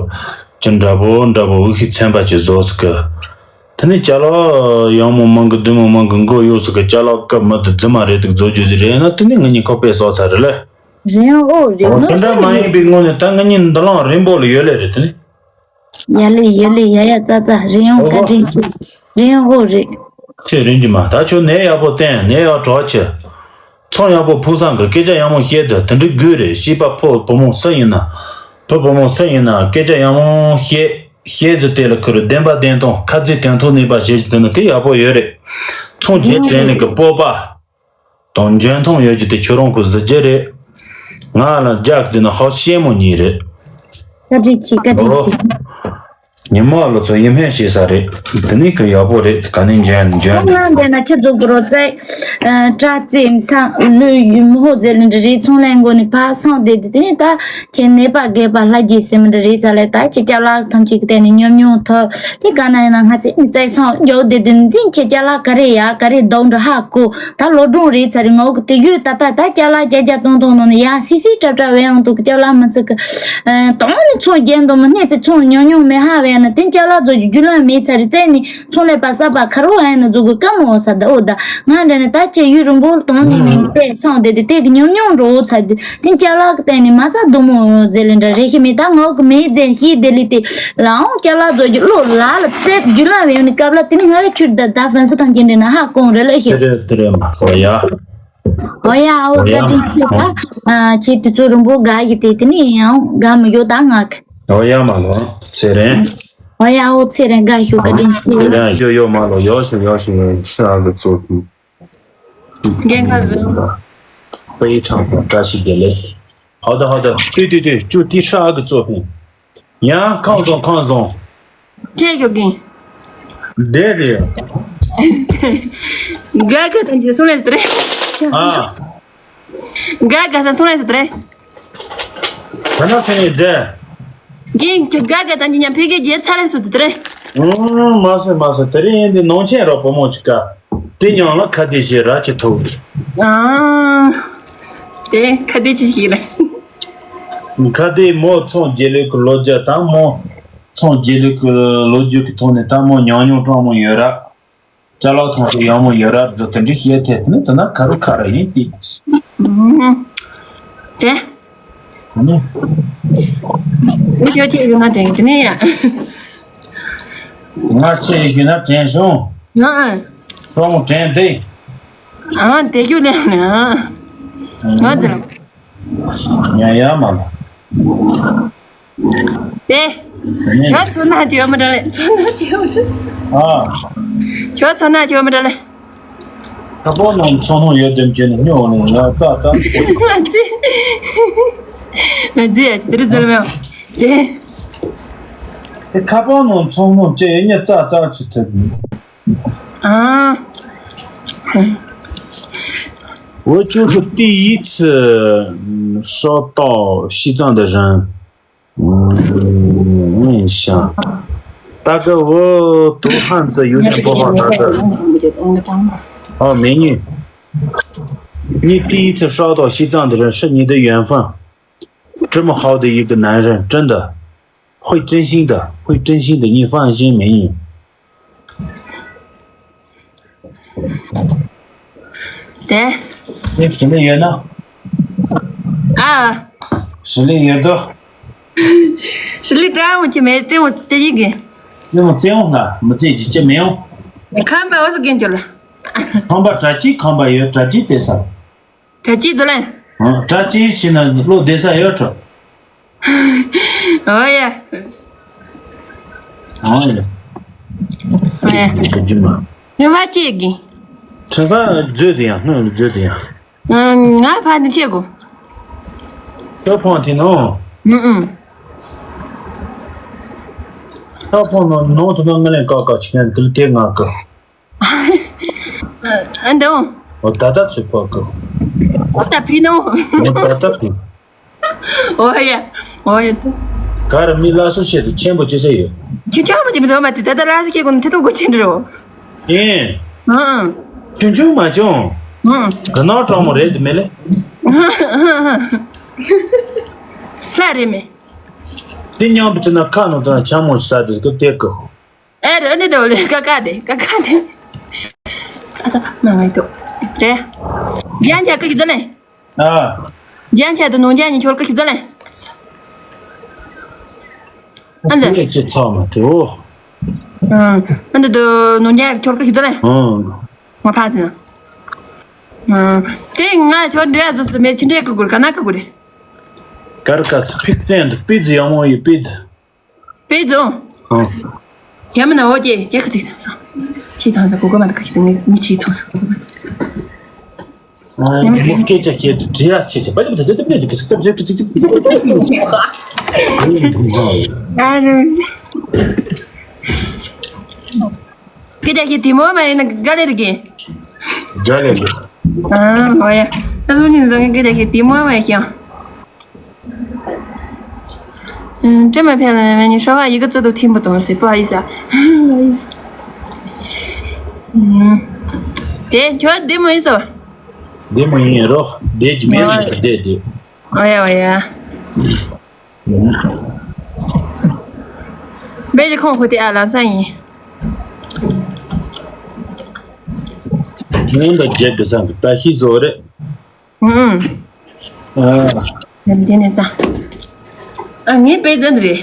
ཅི་འདྲ་པོ་འདྲ་པོ་འུ་ཤི་ཚན་པ་ཅིག་བཟོ་སི་གི་དེ་ནི་ཅ་ལག་ཡག་མོ་མང་གི་བདུད་མོ་མང་གི་མགོ་གཡོག་སི་གི་ཅ་ལག་གི་མི་དུ་རྫི་མ་རེད་དུ་བཟོ་རྒྱུ་ཟི་རེད་ན་དེ་ནི་ང་གཉིས་ཁོག་པས་བཟོ་ཚར་རེད་ལེ། རེད་ཨོ་རེད་ཨོ་དེ་འདྲ་མ་ཡིན་པའི་ངོ་ནས་ད་ང་གཉིས་འདི་ལང་རིང་པོ་ལ་ཡོད་ལེ་རེད་དེ་ནི། ཡ་ལེ་ཡ་ལེ་ཡ་ཡ་ཙ་ཙ་རེད་ཡང་བཀའ་དྲིན་ཆེ་རེད་ཡང་ཨོ་རེད། ཁྱེད་རིན་གྱི་མ་ད་ཁྱོད་ནས་ཡག་པོ་བསྟན་ནས་ཡག་གྲོགས་ཆེ། ཚོང་ཡག་པོ་ཕུགས་བསམ་གི་སྐད་ཆ་ཡག་མོ་བཤད་དུ་དེ་འདྲི་དགོས་རེད་ཤེས་པ་ཕོ་བུ་མོ་སུ་ཡིན་ན། བུ་བུ་མོ་སུ་ཡིན་ན་སྐད་ཆ་ཡག་མོ་བཤད་བཤད་ཟི་དེ་ལ་ཁུར་བདེན་པ་བདེན་སྟོང་ཁ་རྩིས་དོན་ཐོག་ནུས་པ་བྱེད་ཀྱི་དེ་ནི་དེ་ཡག་པོ་ཡོད་རེད། ཚོང་རྒྱས་དྲན་ལས་ཀྱི་སྤོབས་པ། དང་འཇོན་ཐང་ཡོད་རྒྱུ་དེ་ཁྱོད་རང་གི་གཟི་བརྗིད་རེད། ང་ལ་རྒྱག་རྩིས་ན་ཧ་ཤེས་མོ་གཉིས་རེད། བཀའ་དྲིན་ཆེ་བཀའ་དྲིན་ཆེ། ཉི་མ་ལོ་ཚོ་ཡིད་སྨོན་བྱེད་ས་རེད། དེ་ནི་གི་ཡག་པོ་རེད་ག་ནས་འཇོན་འཇོན། ཁོང་རང་དེ་ན་ཁྱི་རྫོགས་པོ་རོ་ཙེ། དྲ་རྩེ་ས་ལུས་ཡུལ་མི་ཧོ་ཙེ་ལི་འདྲ་རེད་ཚོང་ལས་འགོ་ནས་ཕ་སོང་བསྡད་དུས་དེ་ནི་ད། ཁྱེད་ནད་པ་རྒས་པ་ལྷ་རྒྱས་སེམས་འདྲ་རེད་ཙ་ལས་ད་ཁྱེད་སྐྱབས་ལག་ཐམས་ཅད་ཀྱི་སྟེང་ནས་ཉམས་མྱོང་ཐོབ་དེ་ག་ན་ཡིན་ན་ང་ཚེ་ནི་བཙལ་སོང་མགྱོགས་བསྡད་དུས་ནི་འདི་ཁྱེད་སྐྱབས་ལག་ག་རེ་ཡ་ག་རེ་ལྡོག་འདྲ་ཧ་གོ་ད་ལོ་གྲོང་རེད་ཚ་རེད་ངའོ་གི་དེ་ཡོད་ད་ད་ད་སྐྱབས་ལག་བརྒྱ་བརྒྱ་སྟོང་སྟོང་ནང་ནས་ཡ་སི་སི་ཀྲབ་ཀྲབ་བས་ཡང་དུ་སྐྱབས་ལག་མི་ཚིག་གི་དོང་ནི་ཚོང་རྒྱན་དུ་མི་སྣེ་ཚེ་ཚོང་ཉོ་ཉོ་མེ་ཧ་བས་ ཡང་ན་དེ་ཅ་ལག་བཟོ་རྒྱུ་རྒྱུ་ལོན་མེད་ཚར་རེད་ཙེ་ནི་ཚོང་ལས་པ་གསར་པ་ཁ་རོ་ཡང་ན་བཟོ་དགོས་ཀ་མོ་ས་ད་ཨོ་ད་ང་འདྲ་ནི་ད་ཅེ་ཡུ་རུང་པོ་གཏོང་ནི་མིན་ཏེ་སོང་དེ་དེ་དེ་གི་ཉུང་ཉུང་འགྲོ་ཚར་དུས་དེ་ཅ་ལག་གི་སྟེང་ནི་མ་ཚ་དུ་མོ་ཟེ་ལེན་འདྲ་རེ་ཤི་མེད་ད་ངོ་གི་མེད་ཟེ་ཤི་དེ་ལི་དེ་ལའང་ཅ་ལག་བཟོ་རྒྱུ་ལོ་ལ་ལ་ཙེ་རྒྱུ་ལོན་བེ་ཡོ་ནི་ཀབ་ལ་དེ་ནི་ང་རེ་ཆུར་ད་ད་ཧྥན་སི་ཐང་ཅེ་འདྲ་ན་ཧ་གོང་རེ་ལ་ཤི། དེ་རེད་དེ་རེད་མ་ཨོ་ཡ། ཨོ་ཡ་ཨོ་ཨོ་ཡ་བཀའ་དྲིན་ཆེ་ད། ཨ་ཁྱེད་དུས་ཚོད་རིང་པོ་དགའ་ཡི་དེ་དེ་ནི་ཡང་དགའ་མི་ཡོད་ད་ང་གི་ཨོ་ཡ་མ་ལོ་ཚེ་རིང་། ཨོ་ཡ་ཨོ་ཚེ་རིང་དགའ་ཞུ་བཀའ་དྲིན་ཆེ། ཚེ་རིང་ཡོ་ཡོ་མ་ལོ་ཡོ་ཞུ་ཡོ་ཞུ་ཡོ་ཤ་གི་ཚོ་གི་རྒན་ཁ་རེད། དཔེ་ཡི་དྲང་པོ་བཀྲ་ཤིས་བདེ་ལེགས། ཧོ་ད་ཧོ་ད་ཏུ་ཏུ་ཏུ་ཅུ་ཏི་ཧྲ་གི་ཚོ་གི་ཡང་ཁང་བཟང་ཁང་བཟང་། ཁྱེད་ཞོགས་ཀྱིན། བསྡད་རེད། དགའ་དགའ་དང་གྱི་སོང་ལས་སུ་རེད། ཨ། དགའ་དགའ་དང་སོང་ལས་སུ་རེད། ད་ནག་ཚེ་ནས་རྫས། རྒན་ཁྱོད་དགའ་དགའ་དང་གྱི་ཉམས་ཕུལ་གི་རྗེས་ཚ་ལས་སུ་རེད། ཨུམ་མ་སོ་མ་སོ་དེ་རིང་ཡིན་འདི་ནང་ཆེན་རོགས་བུ་མོ་ཅིག་ག་དེ་མྱང་ལ་ཁ་བདེ་ཞེས་ར་ཁྱེད་ཐུག་ཨང་། དེ་ཁ་བདེ་ཅི་ཞིག་ལ། ཁ་བདེ་མོ་ཚོང་རྒྱལ་ལུགས་ཀྱི་ལོ་རྒྱུས་དང་མོ། ཚོང་རྒྱལ་ལུགས་ཀྱི་ལོ་རྒྱུས་ཀྱི་ཐོག་ནས་ད་མོ་ཉམས་མྱོང་སྤྲང་མོ་ཡོད་ར། ཅ་ལག་ཐོང་ཚོ་ཡག་མོ་ཡོད་ར་རྫོ་དེ་འདྲའི་བཤད་ཐད་དེ་ནི་དེ་ན་ཁ་རུ་ཁ་ར་ཡིན་ཏིག་དེ། ཨ་ནི། མི་ཁྱོད་ཁྱེད་ཡོད་ན་དྲན་གི་ནི་ཡ། ང་ཁྱེད་ཡོད་ན་དྲན་བྱུང་། ཨ་ཨ། སྤྲང་མོ་དྲན་དེ། ཨ་དེ་རྒྱུ་ལས་ནི་ཨ། ང་དེ་ལ། ཉ་ཡ་མ་ལ། དེ། ཁྱོད་ཚོ་ན་ཅི་ཡོད་མི་འདྲ་ལེ། ཚོ་ན་ཅི་ཡོད་མི་འདྲ། ཨ། ཁྱོད་ཚོ་ན་ཅི་ཡོད་མི་འདྲ་ལེ། ཁ་པོ་ནང་ཚོང་ནང་ཡོད་དམ་ཅན་ནི་སྨྱོ་ནི་ཡ་ཙག་ཙག་ཙག་ང་ཚེ། ང་ཚེ་ཡ་ཅི་དེ་རི་ཟེར་མེད། དེ། དེ་ཁ་པོ་ནང་ཚོང་ནང་ཅི་ཡ་ཉ་ཙག་ཙག་ཅི་ཐུབ། ཨ། 我就是第一次刷到西藏的人。嗯，问一下，大概我读汉字有点不好，大概。哦，美女，你第一次刷到西藏的人是你的缘分，这么好的一个男人，真的。 会真心的，会真心的，你放心，美女。对。你实力也呢？啊。实力也多。实力这样我就没这我这一个。那么这样呢，我们这就没有。你看吧，我是跟着了。看吧，这几看吧，有这几在啥？ གྲྭ་སྐྱེས་དུ་ལེན། ཨ། གྲྭ་སྐྱེས་ཕྱིན་ན་བློ་བདེ་ས་ཡོད་འགྲོ། ཨོ་ཡ། ཨོ་ཡ། ཨོ་ཡ། རྒྱུ་མ། ཁྱེད་མ་སྐྱེས་གི། ཁྱེད་ཀ་མཛོད་དེ་ཡང་སྔོན་ལ་མཛོད་དེ་ཡང་། ང་ཕ་འདི་ཆེ་གོ། ཁྱོད་ཕོང་དེ་ནོ། ཨུ་ཨུ། ཁྱོད་ཕོང་ནོ་ནོ་དུ་ནོ་ང་ལེན་ཀ་ཀ་ཆི་ཁན་དུ་དེ་ང་ཀ། ཨ་འདོ། ཨོ་ད་ད་ཚོད་ཕོག་གི། ཨོ་ད་ཕི་ནོ། ཨོ་ད་ད་ཕི། ཨོ་ཡ། ཨོ་ཡ། ག་རེ་མི་ལ་སོ་ཤེད་དུ་ཆེན་པོ་ཅི་ཟེར་ཡོད། ཆུ་ཆུང་མ་དེ་མི་ཚོ་མ་དེ་ད་ད་ལ་སོ་ཤེད་ཀུན་ཐེ་ཐོ་གོ་ཆེན་རོ། ཨེ། ཨང་། ཆུང་ཆུང་མ་བྱུང་། ཨང་། ག་ནོ་གྲོགས་མོ་རེད་དེ་མེད་ལེ། ལྷ་རེད་མེད། དེ་མཉམ་དུ་ན་ཁ་ནང་དུ་ན་ཆ་མོ་ཞིག་ཟ་དུས་སྐབས་དེ་གི། ཨེ་རེད་ནི་དེ་ལས་ཀ་ཀ་དེ་ཀ་ཀ་དེ། ཚ་ཚ་ཚ་མ་ངའི་དུ། དེ། རྒྱན་ཆ་ཀི་ཞིག་ཟ་ལེ། ཨ། རྒྱན་ཆ་དུ་ནོ་རྒྱན་ཉི་ཆོལ་ཀི་ཞིག་ཟ་ལེ། ཨ་འདི། ཀི་ཅི་ཚ་མ་དེ་འོ། ཨ་འདི་དུ་ནོ་རྒྱན་ཆོལ་ཀི་ཞིག་ཟ་ལེ། ཨ། ང་ཕ་ཚི་ན། ཨ། དེ་ང་ཆོ་འདྲེ་ཟུ་སི་མེ་ཆི་འདྲེ་ཀི་གུར་ག་ན་ཀི་གུར་རེ། ཀར་ཀ་ཚི་ཕིག་ཙན་དུ་པི་ཙི་ཡང་མོ་ཡི་པི་ཙི། པེ་ཙོ། ཨང་། རྒྱ་མི་ན་འོ་ཀྱེ་ཀྱེ་ཁ་ཅིག་ཐང་སོང་། ཅིག་ཐང་སོང་གོ་གོ་མ་ད་ཁ་ཅིག་ངི་ངི་ཅིག་ཐང་སོང་གོ་གོ་མ་ད། ཨ་མོ་སྐད་ཆ་ཁྱེད་དུ་བྲིས་ཡ་ཆེ་ཆེ་པ་ཏི་པ་ཏི་པ་ཏི་པ་ཏི་ཀི་སི་ཏ་བཞི་ཀི་ཅིག་ཅིག་ཅིག་ཨ་རུ། སྐད་ཆ་ཁྱེད་དེ་མོ་མ་ཡིན་ན་ག་ལེ་རི་གི། ག་ལེ་རི། ཨ་འོ་ཡ། ད་སུ་ཉིན་བཟང་གི་སྐད་ཆ་ཁྱེད་དེ་མོ་མ་ཡིན་ཤང་། ཨུམ། དྲི་མ་འཕེལ་ལ་མེ་ནི་ཧྲ་བ་ཡི་གེ་ཙི་དུ་ཐིམ་པོ་དང་སི་པ་ཡི་ས། དེ་ཁྱོད་བདེ་མོ་ཡིན་སོ། བདེ་མོ་ཡིན་རོ། བདེ་གི་མེད་ལ་བདེ་བདེ། ཨ་ཡ་ཨ་ཡ། ཨུམ། བེ་ལི་ཁོང་ཧོ་ཏི་ཨ་ལང་ས་ཡིན། ཁྱེད་རང་ལ་རྒྱལ་དུ་སང་གི་ད་ཤི་བཟོ་རེད། ཨུམ། ཨ། ནམ་དེ་ནས་ཙང་། ཨ་ངའི་དཔེ་དོན་རེད།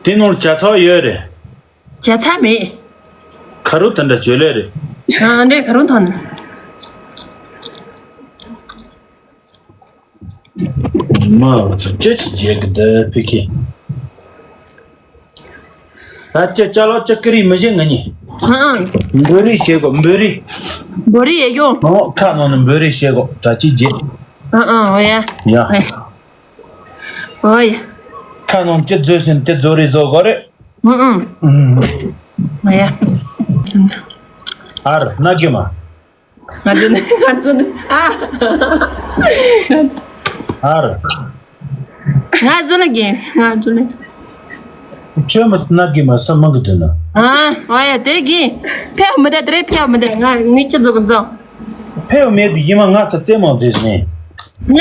དེ་ནོར་བྱ་ཚ་ཡོད་རེད། བྱ་ཚ་མེད། ཁ་རུ་དེ་འདྲ་བྱོས་ལེ་རེད། ཨ་འདྲེ་ཁ་རུ་ཐོན། མ་ཚོ་ཅི་ཅི་བྱེད་གི་འདི་ཕི་ཁི། ད་ཅི་ཅ་ལག་ཅི་ཀི་རི་མི་ཤེས་ང་གཉིས། ཨང་། འབོད་རེས་བྱེད་དགོ་འབོད་རེས། འབོད་རེས་ཡེ་གྱོ། ཨོ་ཁ་ནང་ནས་འབོད་རེས་བྱེད་དགོ་ད་ཅི་བྱེད། ཨང་ཨང་ཨོ་ཡ། ཡ། ཨོ་ཡ། ཁ་ནང་ཅི་བཟོས་ཟིན་དེ་བཟོ་རེས་བཟོ་དགོ་རེད། ཨང་ཨང་། ཨང་། ཨོ་ཡ། ཨར་ན་གི་མ། ང་ཚོ་ནི་ང་ཚོ་ནི་ཨ། ཨ་ར། ང་ཚོ་ལ་རྒན་ང་ཚོ་ནི། ཁྱོད་མ་ན་གི་མ་ས་མང་གི་དུ་ན། ཨ་ཨ་ཡ་དེ་གི། ཕེའུ་མི་དེ་དེ་རེད་ཕེའུ་མི་དེ་ང་ངི་ཅི་ཛོ་གི་ཛོ། ཕེའུ་མེད་དུ་ཡིན་མ་ང་ཚ་རྩེ་མང་རྩེ་ནས། ལ།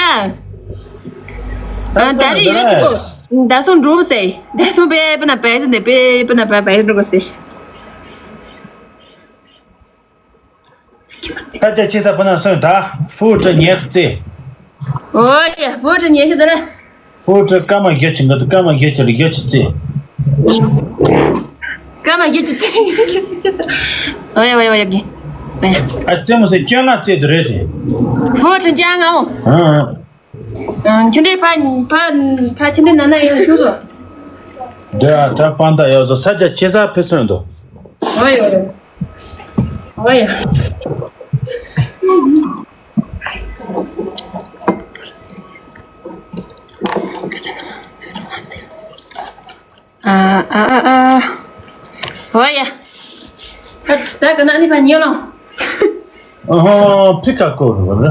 ཨ་ད་རེ་ཡོད་དུ་གོ། ད་སོང་འགྲོ་སེ། ད་སོང་པེ་པེ་ན་པེ་སེ་ནས་པེ་པེ་ན་པེ་པེ་འགྲོ་གོ་སེ། ད་ཅི་ཆེ་ས་པ་ན་སོན་ད་ཧྥུ་ཀྲི་ཉེ་ཁ་ཙེ། ཨོ་ཡ་ཧྥུ་ཀྲི་ཉེ་ཤི་ཙེ་ལེ། ཧྥུ་ཀྲི་ཀ་མ་གྱི་ཆིང་གི་ཀ་མ་གྱི་ཆི་ལ་གྱི་ཆི་ཙེ། ཀ་མ་གྱི་ཆི་ཙེ། ཨོ་ཡ་ཨོ་ཡ་ཨོ་ཡ་གི། ཨོ་ཡ། ཨ་ཙེ་མོ་སེ་ཅོ་ན་ཙེ་དུ་རེད་དེ། ཧྥུ་ཀྲི་ཅང་ཨོ། ཨ། ཁྱིམ་རེ་ཕ་ཕ་ཕ་ཁྱིམ་རེ་ན་ན་ཡོད་ཤུགས་སོ། འདི་ཨ་ད་པན་ད་ཡོད་སོ་ས་ཆ་ཆེ་ས་ཕེ་སོན་དོ། ཨོ་ཡ་ཨོ་ཡ། ཨོ་ཡ། ཨ་ཨ་ཨ་ཨ། ཨོ་ཡ། ད་ད་ག་ན་ནི་ཕ་ཉེ་ལོ། ཨ་ཧོ་ཕི་ཁ་ཀོ་རུ་ར།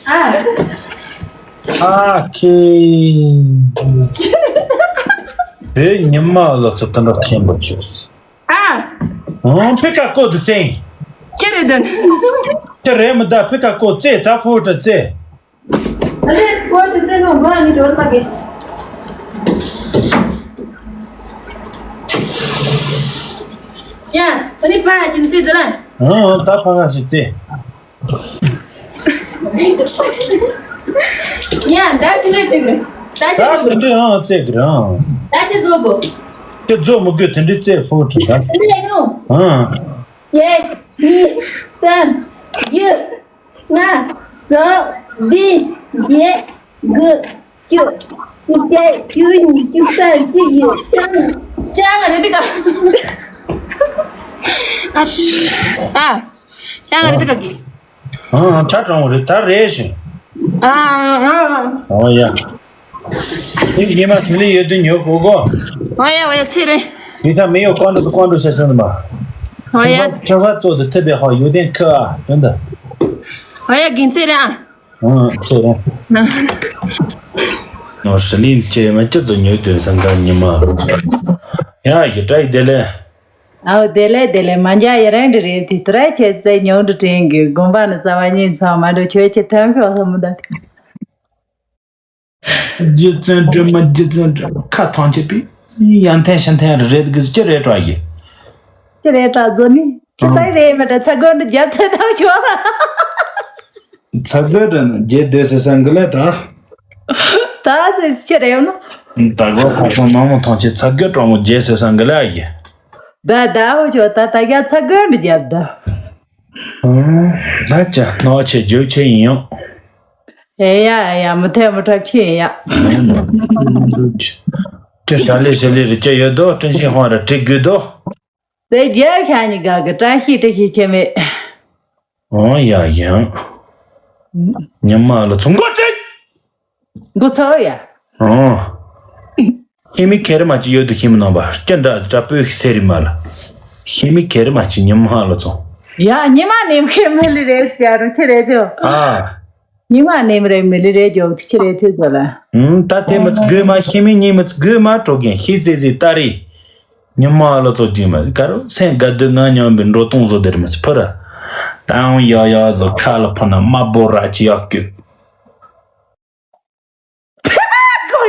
ཨ། ཨ་ཁེ། བོད་ཉི་མ་ལོ་ཚོ་དུ་འགྲོ་ཆེན་པོ་ཆོས། ཨ། ཨོ་ཕི་ཁ་ཀོ་དུ་སེང་། ཁྱེད་རེད་དོན། ཁྱེད་རེད་མི་ད་ཕི་ཁ་ཀོ་ཙེ་ད་ཧྥུ་ཀྲི་ཙེ། ཨ་ལེ་ཧྥུ་ཀྲི་ཙེ་ནོ་མ་ནི་འགྲོ་ས་གི། ཡ་ད་ནི་ཕ་ཡ་ཅིན་ཙེ་ཙེ་ལ། ཨོ་ད་ཕ་ཁ་ཞིག་ཙེ། ཡ་ད་ཅི་འདྲ་ཅིག་རེད། ད་ཅི་ད་ཚོ་དེ་འདྲའི་ཨང་བཙལ་གི་རང་། ད་ཅི་ཚོ་བོ། དེ་ཚོ་མི་དགོས་དེ་འདྲའི་བཙལ་ཧྥུ་ཀྲི་ད། འདི་ཡ་ཡོང་། ཨང་། གཅིག་གཉིས་གསུམ་བཞི་ལྔ་དྲུག་བདུན་བརྒྱད་དགུ་བཅུ་བཅུ་གཅིག་བཅུ་གཉིས་བཅུ་གསུམ་བཅུ་བཞི་ཅང་ཅང་རེད་དེ་ག་ཨ་ཨ། ཡང་རེད་དེ་ག་གི། ཨང་། ད་གྲོང་རེད་ད་རེད་ཞིང་། ཨ་ཨ། ཨོ་ཡ། ཨིན་ཉི་མ་ཆུ་ལི་ཡོད་དུ་ཉོ་གོ་གོ། ཨོ་ཡ་ཨོ་ཡ་ཚེ་རེད། འདི་ད་མི་ཡོད་ཀོང་འགྲོ་ཀོང་འགྲོ་ཟེར་སོང་མ། ཨོ་ཡ། ཁྲ་བ་ཚོ་དུ་ཐེབས་པའི་ཧ་ཡོད་དན་ཁ་ཨ་དོན་དུ། ཨོ་ཡ་གིན་ཚེ་རེད་ཨ། ཨང་ཚེ་རེད། ནོར་ཧྲི་ལིན་ཅེ་མ་ཅི་ཚོ་ཉོ་དོན་སང་ག་ཉི་མ། ཡ་ཡི་དྲ་ཡི་དེ་ལས། ཨའོ་དེ་ལས་དེ་ལས་མ་འཇའ་ཡི་རང་འདྲི་རེད་དེ་ཏི་ར་ཁྱེད་ཚེ་ཉོ་འདྲི་དྲན་གི་དགོན་པ་ནི་རྩ་བ་ཉིད་ཚང་མ་འགྲོ་ཁྱོད་ཁྱེད་ཐམ་ཤོག་ལྷ་མོ་ད་དེ། རྒྱུ་མཚན་འདྲི་མ་རྒྱུ་མཚན་འདྲི་མ་ཁ་ཐང་ཆད་པའི་ཡ་འཐེན་ཤ་འཐེན་རེད་གི་ཅི་རེད་དྲ་ཡི། ཅི་རེད་དྲ་ཛོ་ནི་ཅི་ཚ་རེད་མི་དྲ་ཚ་དགོན་འདྲི་རྒྱབ་ཐེ་ཐམ་ཤོག་ཚ་དགོན་འདྲི་ནི་རྒྱལ་སྡོད་ཟེར་སང་གི་ལས་དྲ། ད་ཟེར་ཅི་རེད་ནོ། ད་གོ་ཁོ་ཚོ་མ་མོ་ཐང་ཆད་ཚ་དགོན་གྲོང་མོ་རྒྱལ་ཟེར་སང་གི་ལས་ཡི། ད་ད་འུ་ཆོ་ད་ད་རྒྱ་ཚ་དགོན་འདྲི་རྒྱབ་ད། ད་ཅི་ནོ་ཆེ་རྒྱུ་ཆེ་ཡིན་ཡོང་། ཨེ་ཡ་ཨེ་ཡ་མི་ཐེ་མི་ཁྲབ་ཆེ་ཡིན་ཡ། ཅི་ཞལ་ལས་ཞལ་ལས་རི་ཅི་ཡོད་དོ་ཀྲིན་ཤིང་ཧོང་ར་ཀྲིག་དགོས་དོ། དེ་རྒྱལ་ཤ་ཉི་ག་གི་ཀྲན་ཤིས་ཀྲི་ཤིས་ཆེ་མེད། ཨོ་ཡ་ཡ། ཉི་མ་ལ་ཚོང་གོ་ཅིག་འགོ་ཚོགས་ཡ། ཨོ། ཤི་མི་ཁེ་རི་མ་ཅི་ཡོད་དུ་ཤི་མི་ནང་པ་སྐྱ་འདྲ་དྲ་སྤོས་ཤི་སེ་རི་མ་ལ། ཤི་མི་ཁེ་རི་མ་ཅི་ཉི་མ་ལ་ཚོང་། ཡ་ཉི་མ་ནེམ་ཁེ་མི་ལི་རེད་ཡ་རུ་ཁེ་རེད་དེ། ཨ། ཉི་མ་ནེམ་རེ་མི་ལི་རེད་ཇོ་ཁེ་རེད་དེ་ཟོ་ལ། ཨུམ་ད་དེ་མི་ཚ་དགོས་མ་ཤི་མི་ཉི་མི་ཚ་དགོས་མ་གྲོ་གན་ཤི་སེ་སེ་ཏ་རི། ཉི་མ་ལ་ཚོ་ཅི་མ་ག་རུ་སེང་ག་དུ་ང་ཉམས་པའི་འགྲོ་གཏོང་བཟོ་དེར་མི་ཚ་ཕུ་ར། ཏང་ཡ་ཡ་བཟོ་ཁ་ལ་ཕུ་ན་མ་བོ་ར་ཅི་ཡག་གི།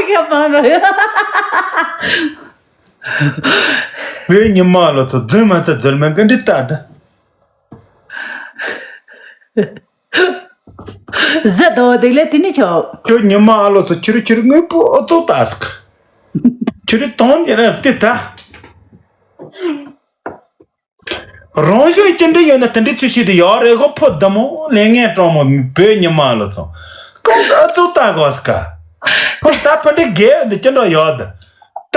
ཁ་པང་རོ་ཡོད། བོད་ཉི་མ་ལོ་ཚོ་རྫུན་མ་ཚ་རྫུན་མ་ག་འདྲི་ལྟ་ད། ཟི་དོ་དེ་ལས་དེ་ནི་ཆོག་ཁྱོད་ཉི་མ་ཨ་ལོ་ཚོ་ཁྱོད་ཁྱོད་དངོས་པོ་ཨོ་ཚོ་ལྟ་སོག་ཁྱོད་དོན་དེ་ར་བལྟས་ད། རང་བྱུང་ཅི་འདྲ་ཡོད་ན་དེ་འདྲའི་ཚུལ་ཤིག་ཏུ་ཡོད་རེད་གོ་ཕོ་བདེ་མོ་ལས་ངན་གྲོང་མོ་བོད་ཉི་མ་ལོ་ཚོ། ཁོང་ཚོ་ཨ་ཚོ་ལྟ་དགོས་ཀ་ཁོང་ད་ཕ་འདྲི་རྒས་འདི་ཅི་འདྲ་ཡོད་ད།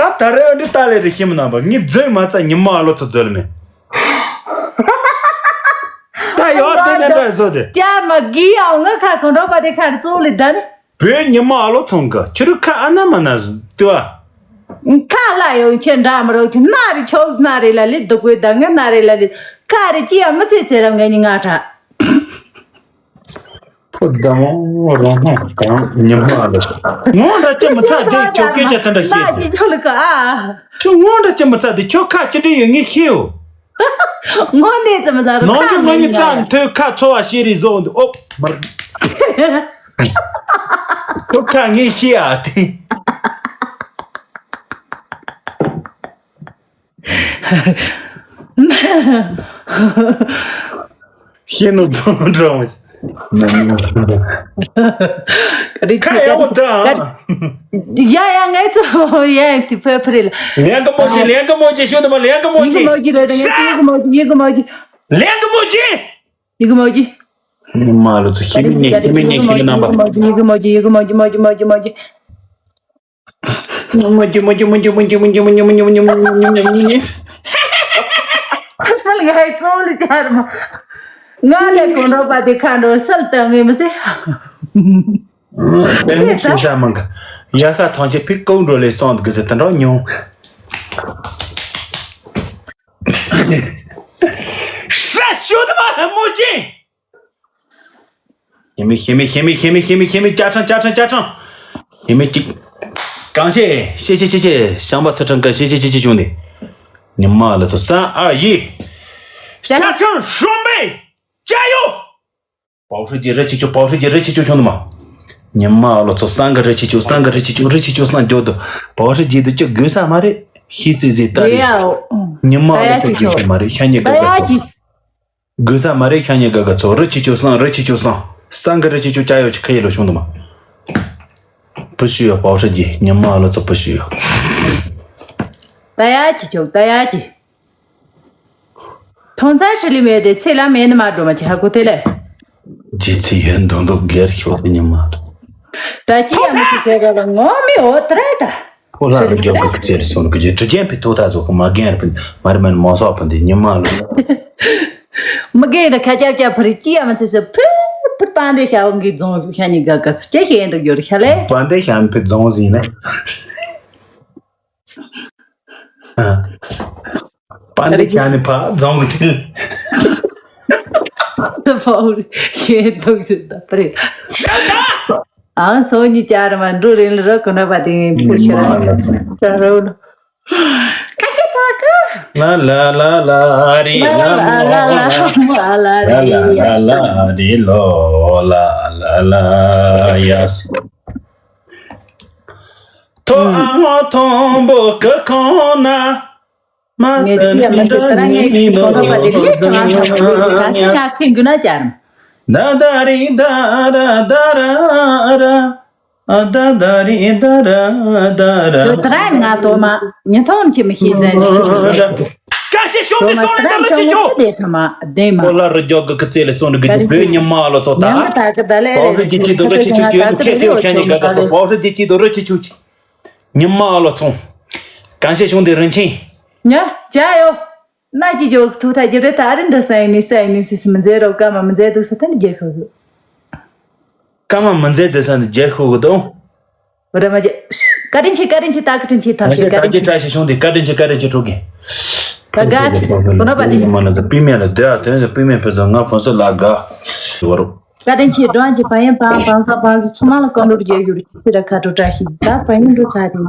ད་ད་རེ་འདི་ལྟ་ལས་རེ་ཤི་མི་ནང་པ་ངས་རྫུན་མ་ཚ་ཉི་མ་ཨ་ལོ་ཚོ་རྫུན་མེད། ད་ཡོད་དེ་ནས་འདྲ་བཟོ་དེ། ཀྱ་མ་གི་ཡང་ངི་ཁ་གོང་འགྲོ་པ་དེ་ཁ་རྩོ་ལི་དན། བོད་ཉི་མ་ཨ་ལོ་ཚོང་གི་ཁྱོད་རུ་ཁ་ཨ་ན་མ་ན་ཏུ་ཨ། ཁ་ལ་ཡོང་ཁྱེད་འདྲ་མི་རོགས་ཁྱེད་ན་རེ་ཆོག་ན་རེ་ལ་ལི་དུ་གོས་ད་ངི་ན་རེ་ལ་ལི་ཁ་རེ་ཅི་ཡང་མི་ཚེ་ཚེ་རབས་ངའི་ཉི་ང་ཁྲ། ཕོ་བདེ་མོ་རང་ཧང་དང་ཉི་མ་ཨ་ལོ། ངོ་འདྲ་ཅི་མི་ཚ་དེ་ཁྱོད་སྐད་ཆ་དེ་འདྲ་བཤད་དེ། ཁྱོད་ལ་ཁ་ཨ། ཁྱོད་ངོ་འདྲ་ཅི་མི་ཚ་དེ་ཁྱོད་ཁ་ཅི་འདྲ་ཡོད་ངས་ཤེས་ཡོད། ངོ་ནས་ཙམ་ཟ་རུ་ནང་ཆུ་ཁ་ངོ་ཉིད་ངོ་ཙམ་ཐོས་ཁ་ཚོ་བ་ཤེས་རེ་བཟོ་འདུག་ཨོ་མར། ཐོ་ཁ་ངས་ཤེས་ཨ་དེ། ཤེས་ནོ་ཚོ་འགྲོ་མ་ཤེས། ཁ་ཡག་པོ་ད། ཡ་ཡ་ངའི་ཚོ་ཡ་ཡ་དེ་ཕེ་ཕེ་རེད་ལ། ལེན་གི་མོ་ཅི་ལེན་གི་མོ་ཅི་ཤོད་དུ་མ་ལེན་གི་མོ་ཅི། ཡི་གི་མོ་ཅི་རེད་ངའི་ཚོ་ཡི་གི་མོ་ཅི་ཡི་གི་མོ་ཅི། ལེན་གི་མོ་ཅི། ཡི་གི་མོ་ཅི། ཉི་མ་ལོ་ཚོ་ཤི་མི་ཉེ་ཤི་མི་ཉེ་ཤི་མི་རྣམ་པ། ཡི་གི་མོ་ཅི་ཡི་གི་མོ་ཅི་མོ་ཅི་མོ་ཅི་མོ་ཅི་མོ་ཅི། མོ་ཅི་མོ་ཅི་མོ་ཅི་མོ་ཅི་མོ་ཅི་མོ་ཅི་མོ་ཅི་མོ་ཅི་མོ་ཅི། ཁ་ལ་ཡ་ཙོ་ལི་ཅར་མ། ང་ལས་གོང་འགྲོ་པ་དེ་ཁ་འགྲོ་སལ་བཏང་ངེས་མི་སྲིད། དེ་ནི་ཤེས་བྱ་མང་གི། ཡ་ཤ་ཐང་ཆེ་ཕིག་ཀོང་འགྲོ་ལས་སོང་གི་ཟེར་དེ་འདྲ་ཉུང་། ཧྲ་ཤོད་མ་མོ་ཅི། ཤེས་མེད་ཤེས་མེད་ཤེས་མེད་ཤེས་མེད་ཤེས་མེད་ཤེས་མེད་བཅའ་ཁྲིམས་བཅའ་ཁྲིམས་བཅའ་ཁྲིམས། ཤེས་མེད་ཅིག་གང་ཤེས་ཤེས་ཤེས་ཤེས་ཤེས་ཤེས་ཤེས་ཤེས་ཤེས་ཤེས་བྱུང་ནས། ཉི་མ་ལ་ཚོ་སང་ཨ་ཡི། བཅའ་ཁྲིམས་སྲུང་བའི་བཅའ་ཡོ། པའོ་ཧྲི་ཅི་རི་ཆི་ཆུ་པའོ་ཧྲི་ཅི་རི་ཆི་ཆུ་བྱུང་ནི་མ། ཉི་མ་ལ་ཚོ་སང་གི་རི་ཆི་ཆུ་སང་གི་རི་ཆི་ཆུ་རི་ཆི་ཆུ་སང་འགྱོ་དུ་པའོ་ཧྲི་ཅི་དུ་ཅི་དགོས་ས་མ་རེད་ཤི་སི་སི་ད་རེད། ཉི་མ་ལ་ཚོ་དགོས་ས་མ་རེད་ཤ་ཉེ་ག་ག་ཚོ། དགོས་ས་མ་རེད་ཤ་ཉེ་ག་ག་ཚོ་རི་ཆི་ཆུ་སང་རི་ཆི་ཆུ་སང་སང་གི་རི་ཆི་ཆུ་ཅ་ཡོ་ཆི་ཁ་ཡེ་ལོ་བྱུང་དུ་མ། བུ་ཤི་ཡོ་པའོ་ཧྲི་ཅི་ཉི་མ་ལ་ཚོ་བུ་ཤི་ཡོ། ད་ཡ་ཆི་ཆོག་ད་ཡ་ཆི། ཐོང་ཚར་ཧྲི་ལི་མེད་དེ་ཚེ་ལ་མེད་ནི་མ་འགྲོ་མ་ཆི་ཧ་གོ་དེ་ལས། ཇི་ཚེ་ཡོན་དོན་དུ་སྒེར་ཤོག་དེ་ཉི་མ་ལ། ད་ཅི་ཡ་མི་ཚེ་ཚེ་ག་ལ་ངོ་མི་འོ་དྲ་ད། ཁོ་ལ་རུ་རྒྱོབ་གི་ཚེ་རི་སོང་གི་ཇི་དྲི་ཅན་པའི་ཐོག་ཐག་ཟོག་གི་མ་རྒན་རི་པིན་མ་རི་མན་མ་སོག་པིན་དེ་ཉི་མ་ལ། མི་རྒན་རི་ཁ་ཅབ་ཅབ་ཕ་རི་ཅི་ཡ་མི་ཚེ་ཚེ་ཕུ་ཕུ་པན་དེ་ཤ་འོང་གི་རྫོང་ཤ་ཉི་ག་ག་ཚི་ཅི་ཤེས་འདུག་ཡོད་ཤ་ལེ། པན་དེ་ཤ་ཕི་རྫོང་ཟིན་ནས། པན་དེ་ཆ་ནི་ཕ་རྫོང་གི་ཐིལ། ཕའུ་ཤེས་ཐུག་ཞིག་ད་པ་རེད། ཨང་སོ་ཉི་ཅར་མ་འགྲོ་རིན་ལ་རོ་ཁོ་ན་པ་དེ་ཕུ་ཤ་ར་ཅར་རོ་ལོ། ཁ་ཤས་ཐག་གི། ལ་ལ་ལ་ལ་རི་ལ་ལ་ལ་ལ་ལ་རི་ལ་ལ་རི་ལོ་ལ་ལ་ལ་ཡ་སི། ཐོ་ཨ་ངོ་ཐོང་བུ་ཀི་ཁོང་ན། མ་ངས་སི་ཡ་མི་འདི་ལྟར་ངས་ཀི་ཁོང་ཐོག་པ་དེ་ལས་ཀྱང་ཐོག་པ་དེ་ལས་ཀྱང་ཁ་ཁེངས་རྒྱུ་ན་ཅར། ད་ད་རི་ད་ར་ད་ར་ར། ཨ་ད་ད་རི་ད་ར་ད་ར། ཁྱོད་ད་ར་ང་ཐོག་མ་ཉི་ཐོང་གྱི་མི་ཤེས་ཙན་ཞིག་ཁྱོད་ད་ར་ཀ་ཤི་ཤོང་གི་སོང་ལེ་ད་ར་ཅི་ཆོ། དེ་ཐ་མ་དེ་མ་ཁོ་ལ་རུ་རྒྱོག་གི་ཀི་ཙེ་ལེ་སོང་གི་རྒྱུ་བོད་ཉི་མ་ལོ་ཚོ་ད། ཡང་ད་གི་ད་ལེ་པའོ་ཧྲི་ཇི་ཅི་དོ་རུ་ཅི་ཆུ་ཅི་ཁེ་ཐེ་ཤ་ཉི་ག་ག་ཚོ་པའོ་ཧྲི་ཇི་ཅི་དོ་རུ་ཅི་ཆུ་ཅི། ཉི་མ་ལོ་ཚོང་། གང་ཤེས་བྱུང་དེ་རིན་ཆེན། ཉ་ཅ་ཡོ། ན་ཅི་ཇོ་ཐུག་ཐ་ཇི་རེ་ད་རིན་འདྲ་སའི་ནི་སའི་ནི་སི་སི་མི་མཛེས་རོ་ཀ་མ་མི་མཛེས་དུ་ས་ཐན་རྒྱལ་ཁོ་གི། ཀ་མ་མི་མཛེས་དུ་ས་ནི་རྒྱལ་ཁོ་གི་དོ། བ་ར་མ་ཇ། བཀའ་དྲིན་ཆེ་བཀའ་དྲིན་ཆེ་ད་བཀའ་དྲིན་ཆེ་ད་ང་ཆེ་བཀའ་དྲིན་ཆེ། ད་ཅི་བཀྲ་ཤིས་བྱུང་དེ་བཀའ་དྲིན་ཆེ་བཀའ་དྲིན་ཆེ་ཕྲུ་གུ། ད་ག་ཁོ་ན་པ་དེ་ཉི་མ་ལ་ད་པི་མེ་ལ་དེ་ཨ་དོན་དུ་པི་མེ་ཕེ་ཟ་ང་ཕོན་སི་ལ་ག་བ་རོ། བཀའ་དྲིན་ཆེ་འགྲོ་ཅི་ཕ་ཡན་པང་པང་ས་པང་སི་ཚུ་མ་ལ་ཀོང་ལུར་རྒྱལ་ཡུར་ཅི་ར་ཁ་དྲོ་བཀྲ་ཤིས་ད་ཕ་ཡན་འགྲོ་ཚ་དེ་ང་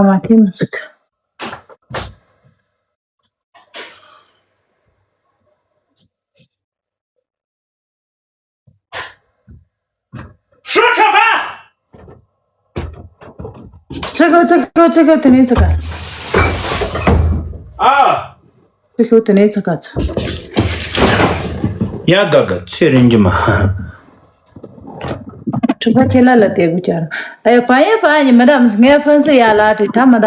མ་ཐེ་མི་ཚུགས། ཧྲུ་ཁྲ་ཧྥ། ཚིག་གོ་ཚིག་གོ་ཚིག་གོ་དེ་ནས་ཚིག་ག་ཨ། ཚིག་གོ་དེ་ནས་ཚིག་ག་ཚ། ཡ་དགའ་དགའ་ཚེ་རིང་གི་མ། ཁྲི་ཕ་ཁྱེད་ལ་ལ་དེ་གུ་ཅར། ཨེ་པ་ཡེ་པ་ཡེ་མི་འདམ་ངའི་ཕན་སི་ཡ་ལ་དྲི་ཐ་མ་ད།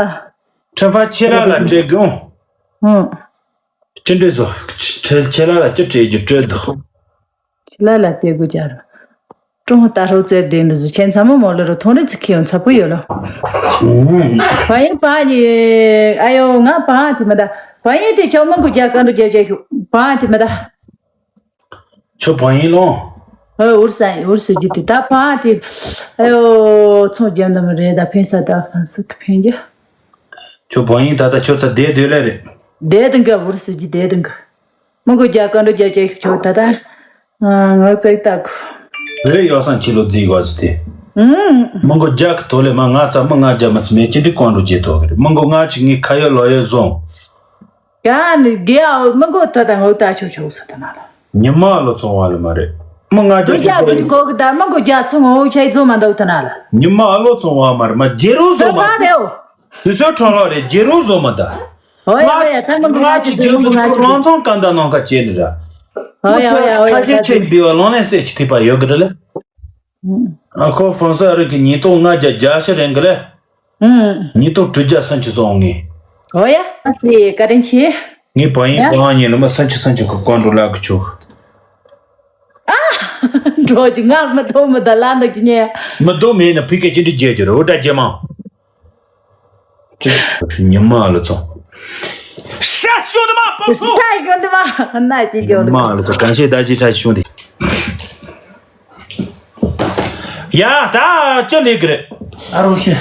ཁྲི་ཕ་ཁྱེད་ལ་ལ་དྲི་གུ། ཧུང་། ཅི་འདྲི་བཟོ། ཁྱེད་ལ་ལ་ཅི་དྲི་རྒྱུ་དྲི་དོ། ཁྱི་ལ་ལ་སྟེ་དགུ་རྒྱལ། ཀྲུང་ཧ་ཏ་ཧྲོ་ཙེ་བདེ་འདུ་ཟུ་ཆེན་ཚ་མོ་མོ་ལོ་རུ་ཐོང་རི་ཚི་ཁི་ཡོང་ཚ་པོ་ཡོད་ལོ། བ་ཡིན་པ་ཡི། ཨ་ཡོ་ང་པ་དེ་མི་ད། བ་ཡིན་དེ་ཆོ་མང་གུ་རྒྱ་ག་འདུ་རྒྱ་རྒྱ་ཤུ་པ་དེ་མི་ད། ཁྱོད་བ་ཡིན་ལོ། ཨོ་འུར་ས་འུར་ས་ཇི་དེ་ད་པ་དེ། ཨ་ཡོ་ཚོང་རྒྱ་འདམ་རེད་ད་ཕན་ས་ད་ཕན་ས་ཁི་ཕན་རྒྱ། ཁྱོད་བ་ཡིན་ད་ད་ཁྱོད་ཚ་བདེ་སྡོད་ལེ་རེད། བདེ་དང་ག་འུར་ས་ཇི་བདེ་དང་ག་མི་མགོ་རྒྱ་བཀའ་འགྲོ་རྒྱ་རྒྱ་ཞིག་ཆོག་ད་ལྟ། ང་བཙལ་ལྟ་གོ། བོད་ཡོ་སང་ཆི་ལོ་རྫིག་བ་ཟི་དེ། ཨུམ། མི་མགོ་རྒྱ་གི་དོ་ལེ་མ་ང་ཚ་མི་ང་རྒྱ་མ་ཚི་མེད་ཅི་འདྲི་བཀའ་འགྲོ་རྒྱ་དོ་གི་རེད། མི་མགོ་ང་ཆི་ངི་ཁ་ཡོ་ལོ་ཡོ་བཟུང་། ཡ་ནི་རྒྱ་མི་མགོ་ད་ད་ངོ་ད་ཆོག་ཆོག་ས་ད་ན་ལ། ཉི་མ་ལོ་ཚོང་བ་ལ་མ་རེད། མི་ང་རྒྱ་རྒྱ་རྒྱ་གོ་གི་ད་མི་མགོ་རྒྱ་ཚོང་ངོ་ཆ་ཡི་ཚོང་མ་འདུག་ད་ན་ལ། ཉི་མ་ལོ་ཚོང་བ་མ་རེད་མ་རྒྱ་རུ་བཟོ་མ། ད་ད་རེད། དུས་ཚོད་ཁྲོ་ལོ་རེད་རྒྱ་རུ་བཟོ་མ་ད། ཨོ་ཡ་ཨོ་ཡ་ཚང་མ་ང་ཅི་རྒྱུ་ཚོ་ཁོ་རང་ཚང་གང་ད་ནང་ཁ་ཅེ་འདི་ར། ཨོ་ཡ་ཨོ་ཡ་ཨོ་ཡ་ཁ་ཤས་ཆེ་འབི་བ་ལོང་ནས་སེ་ཅི་ཐིག་པ་ཡོད་གི་རེད་ལེ། ཨ་ཁོ་ཧྥོན་སི་ཨ་རི་གི་ཉིས་སྟོང་ལྔ་བརྒྱ་བརྒྱད་ཅུ་རེད་གི་ལེ། ཉིས་སྟོང་དྲུག་བརྒྱ་སུམ་ཅུ་སོང་ངས། ཨོ་ཡ་ཨ་ཙི་བཀའ་དྲིན་ཆེ། ངའི་བ་ཡིན་ཡ་བ་ཡིན་ལ་མ་སུམ་ཅུ་སུམ་ཅུ་གི་བཀའ་འགྲོ་ལག་གི་ཆོག་འགྲོ་གི་ང་མི་ཐོག་མི་ད་ལ་འདོག་གི་ཉེ། མི་འདུག་མེད་ན་ཕི་ཀེ་ཅི་འདྲི་རྒྱལ་རྒྱུ་རེད་འོ་ད་རྒྱལ་མང་། ཉི་མ་ལ་ཚོ། ཤ་ཤོ་དུ་མ་པོ་ཐོ། ཤ་ཡི་གོ་འདི་མ་ན་ཅི་ཉི་ཇོ་མ་ལ་ཚོ་གང་ཤེས་ད་ཅི་ཤ་ཤོ་འདི། ཡ་ད་ཅི་ལས་གི་རེད། ཨ་རོ་ཤེ།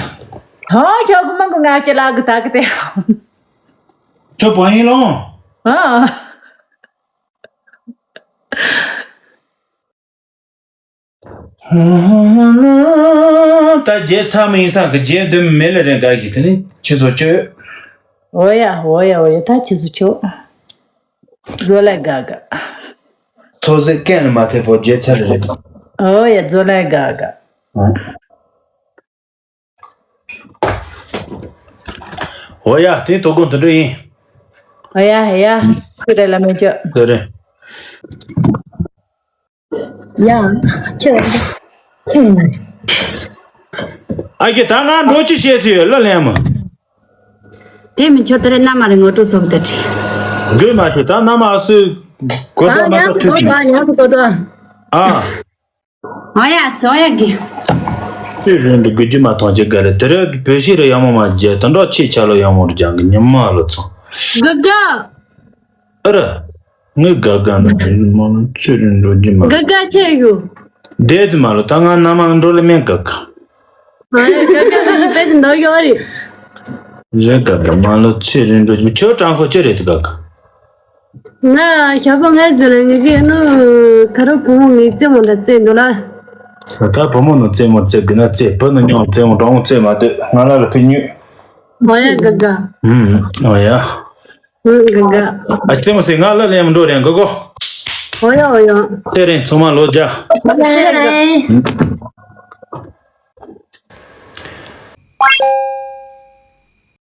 ཧོ་ཁྱོ་གི་མང་གི་ང་ཅི་ལ་གི་ད་གི་དེ། ཁྱོད་བ་ཡིན་ལོང་། ཨ། ད་རྗེས་ཚ་མི་ཡིན་སང་གི་རྗེས་འདི་མེ་ལ་རེ་འགའ་ཞིག་དེ་ནི་ཁྱི་ཚོ་བཅོས། འོ་ཡ་འོ་ཡ་འོ་ཡ་ད་ཁྱི་ཚོ་ཆོག་བཟོ་ལ་དགའ་དགའ། ཚོ་ཟེ་ཀན་ལ་མ་ཐེ་པོ་རྗེས་ཚ་རེ་རེ། འོ་ཡ་བཟོ་ལ་དགའ་དགའ། འོ་ཡ་དེ་དོ་དགོང་དུ་འགྲོ་ཡིན། འོ་ཡ་ཡ་ཁུ་རེ་ལ་མེ་ཅོ། དེ་རེད། ཡ། ཁྱོད། ཁྱོད་ཡིན་ན། ཨ་ཀྱེ་ད་ང་འགྲོ་ཅི་བཤད་སྲིད་ཡོད་ལ་ལན་མ། དེ་མི་ཆོག་དེ་རེད་མནའ་མ་རེད་ངོ་སྤྲོད་སོགས་དེ་བྲིས། དགོས་མ་ཆོག་ད་མནའ་མ་སུ་གོ་ད་ཐོག་མ་ཉག་ཐོག་གོ་ཐུག་ཅིག་ད་ཉག་གོ་ད། ཨ། འོ་ཡ་སོ་ཡ་གི། དེ་རིང་འདི་དགོས་རྒྱུ་མ་མཐོང་ཅེས་ག་རེ་དེ་རེད་བོད་ཤེས་རེད་ཡག་མོ་མ་རྒྱལ་དོན་གྲོགས་ཆེས་ཆ་ལོ་ཡག་མོ་རུ་སྦྱང་གི་ཉི་མ་ལོ་ཚོ། ག་ག་ཨ་ར། ངའི་དགའ་དགའ་ན་དེ་ནི་མ་ལ་ཚེ་རིང་འགྲོ་རྒྱུ་མ་རེད། དགའ་དགའ་ཆེ་ཡོ། བསྡད་དུ་མ་ལ་ད་ང་མནའ་མ་འགྲོ་ལེ་མེད་དགའ་དགའ། ཨ་རེ་དགའ་དགའ་ནི་དཔེ་ཞིག་འདོགས་ཡོད་རེད། རེད་དགའ་དགའ་མ་ལ་ཚེ་རིང་འགྲོ་རྒྱུ་མ་ཁྱོད་དྲང་ཁོ་ཅི་རེད་དུ་དགའ་དགའ། ང་ཞག་པོ་ངའི་རྗེས་ལ་ངེད་ཀྱི་ནུ་ཁ་རོ་བུ་མོ་ངའི་རྩེད་མོ་འདྲ་རྩེད་འདུག་ལ། ད་བུ་མོ་ནུ་རྩེད་མོ་རྩེད་དགོས་ན་རྩེད་བུ་ནུ་ཉོ་རྩེད་མོ་གྲོགས་མོ་རྩེད་མ་འདོད་ང་ལ་ལ་ཕི་ཉོས། ཨོ་ཡ་དགའ་དགའ། ཨུམ་ཨོ་ཡ། ཨུམ་དགའ་དགའ། ཨ་རྩེད་མོ་ཟེར་ང་ལ་ལ་ཡང་འགྲོ་རེད་དགའ་དགའ། ཨོ་ཡ་ཨོ་ཡ། ཚེ་རིང་ཚང་མ་ལོ་བརྒྱ། ཚེ་རིང་།